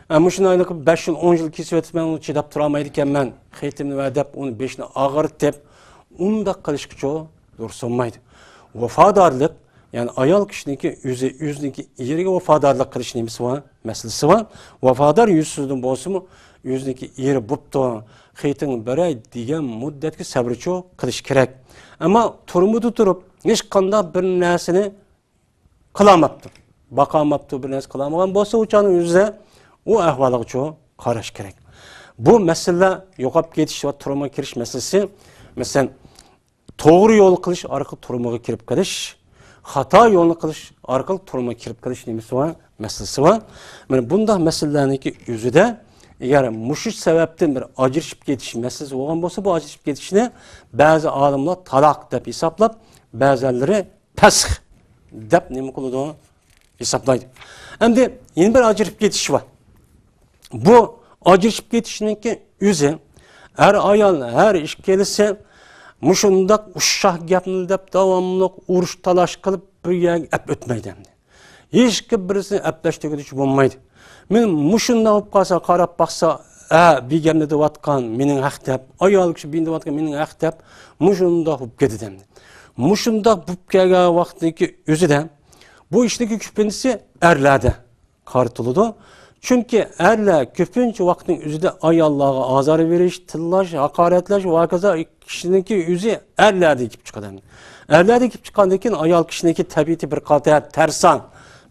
ئە، مۇشۇنداق بەش يىل، ئون يىل كېسىۋېتىپمەن، ئۇنى چىداپ تۇرالمايدىكەنمەن، خېتىمنى ۋە دەپ ئۇنى بېشىنى ئاغرىتىپ، ئۇنداق قىلىشقىچۇ دۇرۇس بولمايدۇ. ۋاپادارلىق، يەنى ئايال كىشىنىڭكى ئۆزى، ئۆزىنىڭكى ئېرىگە ۋاپادارلىق قىلىش نېمىسى بار، مەسىلىسى بار. ۋاپادار يۈزسىزدىن بولسىمۇ، ئۆزىنىڭكى ئېرى بوپتۇ، خېتىڭ بېرەي دېگەن مۇددەتكە سەۋرچۇ قىلىش كېرەك. ئەمما تۈرمىدە تۇرۇپ، ھېچقانداق بىر نەرسىنى قىلالماپتۇ، باقالماپتۇ، بىر نەرسە قىلالمىغان بولسا، ئۇ چاغنىڭ ئۆزىدە ئۇ ئەھۋالغىچۇ قاراش كېرەك. بۇ مەسىلىلەر يوقاپ كېتىش ۋە تۈرمىگە كىرىش مەسىلىسى، مەسىلەن، توغرا يول قىلىش ئارقىلىق تۈرمىگە كىرىپ قېلىش، خاتا يولنى قىلىش ئارقىلىق تۈرمىگە كىرىپ قېلىش نېمىسى بار، مەسىلىسى بار. مانا بۇنداق مەسىلىلەرنىڭكى ئۆزىدە، ئەگەر مۇشۇ سەۋەبتىن بىر ئاجرىشىپ كېتىش مەسىلىسى بولغان بولسا، بۇ ئاجرىشىپ كېتىشنى بەزى ئالىملار تالاق دەپ ھېسابلاپ، بەزىلىرى پەسخ دەپ نېمە قىلىدۇ؟ ھېسابلايدۇ. ئەمدى يەنە بىر ئاجرىشىپ كېتىش بار. بۇ ئاجرىشىپ كېتىشنىڭكى ئۆزى، ئەر ئايال ھەر ئىككىلىسى مۇشۇنداق ئۇششاق گەپنى دەپ داۋاملىق ئۇرۇش تالاش قىلىپ بىر يەرگە ئەپ ئۆتمەيدۇ ئەمدى. ھېچكىم بىرسىنى ئەپلەش تۈگىتىش بولمايدۇ. مېنى مۇشۇنداق بولۇپ قالسا، قاراپ باقسا، ئە، بىگەمنى دەۋاتقان مېنىڭ ھەق دەپ، ئايال كىشى بېنى دەۋاتقان مېنىڭ ھەق دەپ، مۇشۇنداق بولۇپ كېتىدۇ ئەمدى. مۇشۇنداق بولۇپ كەلگەن ۋاقىتنىڭكى ئۆزىدە بۇ ئىشنىڭكى كۆپىنچىسى ئەرلەردە قارىتىلىدۇ. چۈنكى ئەرلەر كۆپىنچە ۋاقىتنىڭ ئۆزىدە ئاياللارغا ئازار بېرىش، تىللاش، ھاقارەتلەش ۋە ھاكازا كىشىنىڭكى ئۆزى ئەرلەردىن كېلىپ چىقىدۇ. ئەرلەردىن كېلىپ چىققاندىن كېيىن ئايال كىشىنىڭكى تەبىئىتى بىر قەدەر تەرساڭ،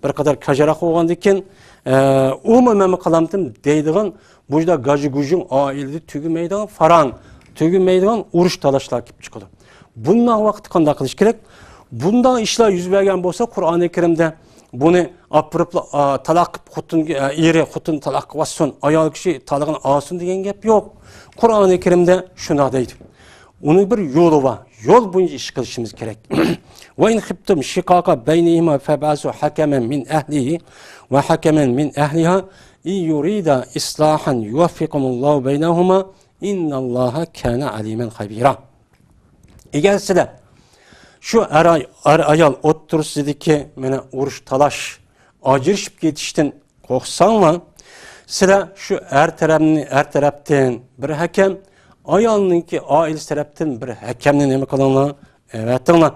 بىر قەدەر كاجراق بولغاندىن كېيىن، ئە، ئۇمۇ مەنمۇ قىلامتىم دەيدىغان بۇ يەردە گاجۇ-گۇژۇڭ ئائىلىدە تۈگىمەيدىغان پاراڭ، تۈگىمەيدىغان ئۇرۇش تالاشلار كېلىپ چىقىدۇ. بۇنداق ۋاقىتتا قانداق قىلىش كېرەك؟ بۇنداق ئىشلار يۈز بەرگەن بولسا، قۇرئانى كەرىمدە بۇنى ئاپىرىپلا، ئا، تالاق قىلىپ خوتۇنگە، ئا، ئېرى خوتۇن تالاق قىلىۋاتسۇن، ئايال كىشى تالىقىنى ئالسۇن دېگەن گەپ يوق. قۇرئانى كەرىمدە شۇنداق دەيدۇ. ئۇنىڭ بىر يولى بار. يول بويىچە ئىش قىلىشىمىز كېرەك. وَإِنْ خِفْتُمْ شِقَاقَ بَيْنِهِمَا فَابْعَثُوا حَكَمًا مِنْ أَهْلِهِ وَحَكَمًا مِنْ أَهْلِهَا إِنْ يُرِيدَا إِصْلَاحًا يُوَفِّقْ اللَّهُ بَيْنَهُمَا إِنَّ اللَّهَ كَانَ عَلِيمًا خَبِيرًا. ئەگەر سىلەر شۇ ئەر-، ئەر-ئايال ئوتتۇرىسىدىكى مانا ئۇرۇش تالاش، ئاجرىشىپ كېتىشتىن قورقساڭلار، سىلەر شۇ ئەر تەرەپنى، ئەر تەرەپتىن بىر ھەكەم، ئايالنىڭكى ئائىلىسى تەرەپتىن بىر ھەكەمنى نېمە قىلىڭلار؟ ئەۋەتىڭلار.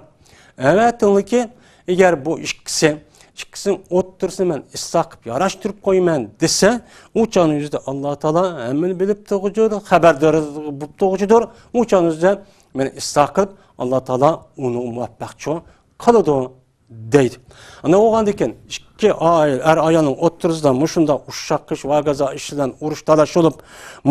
ئەۋەتىڭلاركى، ئەگەر بۇ ئىككىسى، ئىككىسىنىڭ ئوتتۇرىسىنى مەن ئىسلاھ قىلىپ ياراشتۇرۇپ قويىمەن دېسە، ئۇ چاغنىڭ ئۆزىدە ئاللا تائالا ھەممىنى بىلىپ تۇرغۇچىدۇر، خەۋەردار بولۇپ تۇرغۇچىدۇر. ئۇ چاغنىڭ ئۆزىدە مەن ئىسلاھ قىلىپ، ئاللا تائالا ئۇنى مۇۋەپپەقچى قىلىدۇ. دەيدۇ. ئانداق بولغاندىكىن، ئىككى ئائىلە، ئەر ئايالنىڭ ئوتتۇرىسىدا مۇشۇنداق ئۇششاق قىلىش ۋە ھاكازا ئىش بىلەن ئۇرۇش تالاش بولۇپ،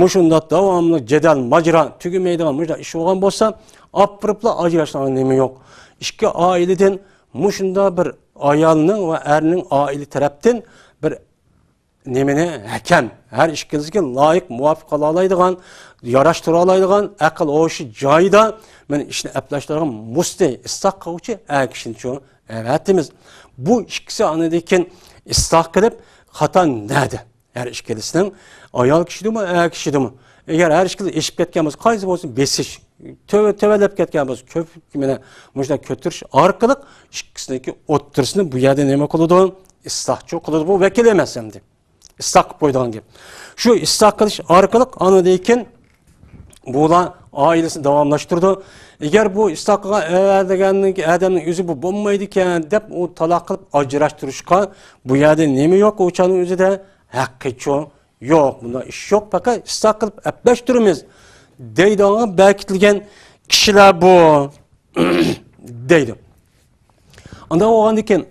مۇشۇنداق داۋاملىق جېدەل، ماجىرا تۈگىمەيدىغان مۇشۇنداق ئىش بولغان بولسا، ئاپىرىپلا ئاجراشساڭلار نېمە يوق. ئىككى ئائىلىدىن مۇشۇنداق بىر ئايالنىڭ ۋە ئەرنىڭ ئائىلە تەرەپتىن بىر نېمىنى ھەكەم، ھەر ئىككىلىسىگە لايىق، مۇۋاپىق قىلالايدىغان، ياراشتۇرالايدىغان، ئەقىل ھوشى جايىدا، مانا ئىشنى ئەپلەشتۈرىدىغان مۇستەھىق ئىسلاھ قىلغۇچى ئەر كىشىنى شۇ ئەۋەتىمىز. بۇ ئىككىسى ئاندىن كېيىن ئىسلاھ قىلىپ، خاتا نەدە؟ ھەر ئىككىلىسىنىڭ، ئايال كىشىدىمۇ، ئەر كىشىدىمۇ؟ ئەگەر ھەر ئىككىلىسى ئېشىپ كەتكەن بولسا، قايسى بولسۇن بېسىش، تۆۋە-، تۆۋەنلەپ كەتكەن بولسا، كۆپ، مانا مۇشۇنداق كۆتۈرۈش ئارقىلىق ئىككىسىنىڭكى ئوتتۇرىسىنى بۇ يەردە نېمە قىلىدۇ؟ ئىسلاھچۇ قىلىدۇ. بۇ ۋەكىل ئەمەس ئەمدى. ئىسلاھ قىلىپ قويىدىغان گەپ. شۇ ئىسلاھ قىلىش ئارقىلىق ئاندىن كېيىن بۇلار ئائىلىسىنى داۋاملاشتۇرىدۇ. ئەگەر بۇ ئىسلاھ قىلغان ئەۋەتىلگەن ئادەمنىڭ ئۆزى بۇ بولمايدىكەن دەپ، ئۇ تالاق قىلىپ ئاجراشتۇرۇشقا بۇ يەردە نېمە يوق؟ ئۇ چاغنىڭ ئۆزىدە ھەققىچۇ يوق. بۇنداق ئىش يوق. پەقەت ئىسلاھ قىلىپ ئەپلەشتۈرىمىز دەيدىغان بەكىتىلگەن كىشىلەر بۇ. دەيدۇ. ئانداق بولغاندىكىن،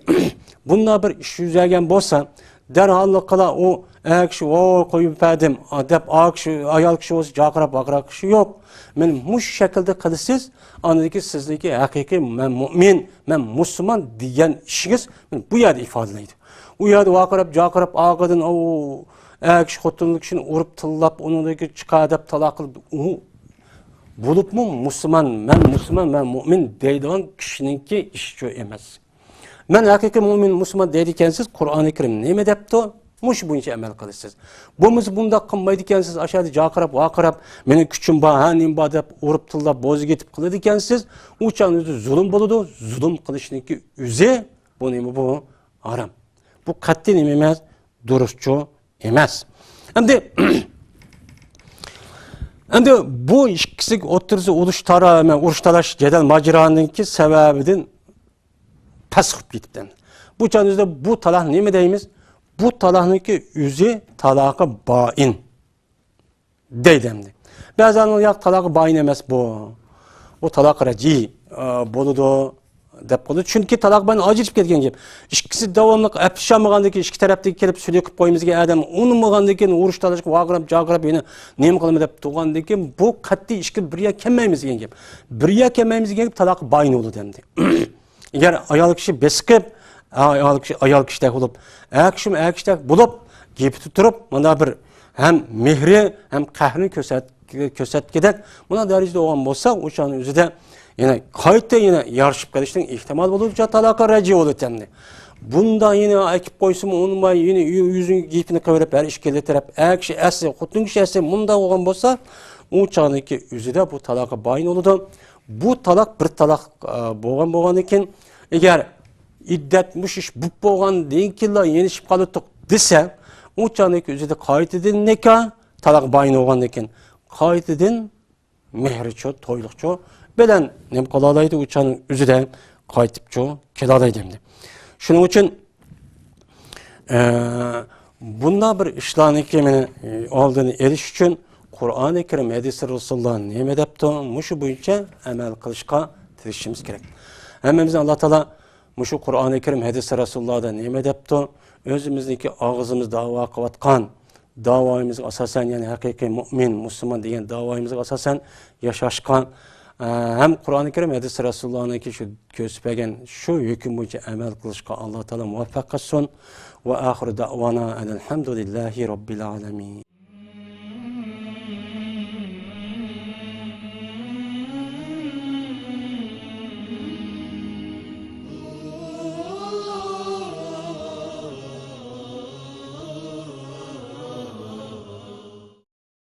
بۇنداق بىر ئىش يۈز بەرگەن بولسا، دەرھاللىقلا ئۇ ئەر كىشى، ۋو، قويۇپ بەردىم دەپ، ئا كىشى، ئايال كىشى بولسا جاقىراپ ۋارقىراپ كىشى يوق. مانا مۇشۇ شەكىلدە قىلىسىز، ئاندىن كېيىن سىزنىڭكى ھەقىقىي مەن مۇئمىن، مەن مۇسۇلمان دېگەن ئىشىڭىز بۇ يەردە ئىپادىلەيدۇ. ئۇ يەردە ۋارقىراپ جاقىراپ ئارقىدىن ئۇ ئەر كىشى خوتۇنلۇق كىشىنى ئۇرۇپ تىللاپ، ئۇنىڭدىن كېيىن چىقار دەپ تالاق قىلىپ، ئۇ بولۇپمۇ مۇسۇلمان، مەن مۇسۇلمان، مەن مۇئمىن دەيدىغان كىشىنىڭكى ئىشى ئەمەس. مەن ھەقىقىي مۇئمىن، مۇسۇلمان دەيدىكەنسىز، قۇرئانى كەرىم نېمە دەپتۇ؟ مۇشۇ بويىچە ئەمەل قىلىسىز. بولمىسا بۇنداق قىلمايدىكەنسىز، ئاشۇ يەردە جاقىراپ، ۋارقىراپ، مېنىڭ كۈچۈم بار، ھە، نېمە بار دەپ ئۇرۇپ تىللاپ بوزۇپ كېتىپ قىلىدىكەنسىز، ئۇ چاغنىڭ ئۆزى زۇلۇم بولىدۇ. زۇلۇم قىلىشنىڭكى ئۆزى بۇ نېمە بۇ؟ ھارام. بۇ قەتئىي نېمە ئەمەس؟ دۇرۇسچۇ ئەمەس. ئەمدى، ئەمدى بۇ ئىككىسى ئوتتۇرىسى ئۇرۇش تارا-، ئۇرۇش تالاش، جېدەل ماجىرانىڭكى سەۋەبىدىن پەس قىلىپ كېتىپتۇ. بۇ چاغنىڭ ئۆزىدە بۇ تالاق نېمە دەيمىز؟ بۇ تالاقنىڭكى ئۆزى تالاقى بائىن دەيدۇ ئەمدى. بەزىلەر ياق، تالاقى بائىن ئەمەس بۇ. بۇ تالاق رەجئىي، ئا، بولىدۇ دەپ قويىدۇ. چۈنكى تالاق بائىن ئاجرىشىپ كەتكەن گەپ. ئىككىسى داۋاملىق ئەپلىشەلمىغاندىن كېيىن، ئىككى تەرەپتىكى كېلىپ سۈلھى قىلىپ قويمىزغا ئادەم ئۇنىمىغاندىن كېيىن، ئۇرۇش تالاشقا ۋارقىراپ جاقىراپ يەنە نېمە قىلىمەن دەپ تۇرغاندىن كېيىن، بۇ قەتئىي ئىككى بىر يەر كەلمەيمىز دېگەن گەپ. بىر يەر كەلمەيمىز دېگەن گەپ تالاقى بائىن بولىدۇ ئەمدى. ئەگەر ئايال كىشى بېسىقىپ، ئايال كىشى، ئايال كىشىدەك بولۇپ، ئەر كىشىمۇ ئەر كىشىدەك بولۇپ، گېپىدە تۇرۇپ، مانا بىر ھەم مېھرى، ھەم قەھرىنى كۆرسەت-، كۆرسەتكۈدەك مۇنداق دەرىجىدە بولغان بولسا، ئۇ چاغنىڭ ئۆزىدە يەنە قايتا يەنە يارىشىپ قېلىشنىڭ ئېھتىمالى بولىدۇ، تالاقى رەجئىي بولىدۇ ئەمدى. بۇنداق يەنە ئەكىپ قويسىمۇ ئۇنىماي، يەنە يۈ-، يۈزىنىڭ گېپىنى قىلىۋېرىپ، ھەر ئىككىلا تەرەپ، ئەر كىشى ئەسلى، خوتۇن كىشى ئەسلى مۇنداق بولغان بولسا، ئۇ چاغنىڭكى ئۆزىدە بۇ تالاقى بائىن بولىدۇ. بۇ تالاق بىر تالاق، ئا، بولغان بولغاندىن كېيىن، ئەگەر ئىددەت مۇشۇ ئىش بولۇپ بولغاندىن كېيىنلا يېنىشىپ قالدۇق دېسە، ئۇ چاغنىڭكى ئۆزىدە قايتىدىن نىكاھ، تالاق بائىن بولغاندىن كېيىن قايتىدىن مېھرىچۇ، تويلۇقچۇ بىلەن نېمە قىلالايدۇ، ئۇ چاغنىڭ ئۆزىدە قايتىپچۇ كېلالايدۇ ئەمدى. شۇنىڭ ئۈچۈن ئە، بۇنداق بىر ئىشلارنىڭكى مېنى، ئە، ئالدىنى ئېلىش ئۈچۈن قۇرئانى كەرىم، ھەدىسى رەسۇلۇللا نېمە دەپتۇ، مۇشۇ بويىچە ئەمەل قىلىشقا تىرىشىشىمىز كېرەك. ھەممىمىزنى ئاللا تائالا مۇشۇ قۇرئانى كەرىم، ھەدىسى رەسۇلۇللادا نېمە دەپتۇ، ئۆزىمىزنىڭكى ئاغزىمىز داۋا قىلىۋاتقان داۋايىمىزغا ئاساسەن، يەنى ھەقىقىي مۇئمىن، مۇسۇلمان دېگەن داۋايىمىزغا ئاساسەن ياشاشقا، ئە، ھەم قۇرئانى كەرىم، ھەدىسى رەسۇلۇللانىڭكى شۇ كۆرسىتىپ بەرگەن شۇ ھۆكۈم بويىچە ئەمەل قىلىشقا ئاللا تائالا مۇۋەپپەق قىلسۇن. ۋە ئاخىرۇ دەئۋانا ئەنىل ھەمدۇلىللاھى رەببىل ئالەمىن.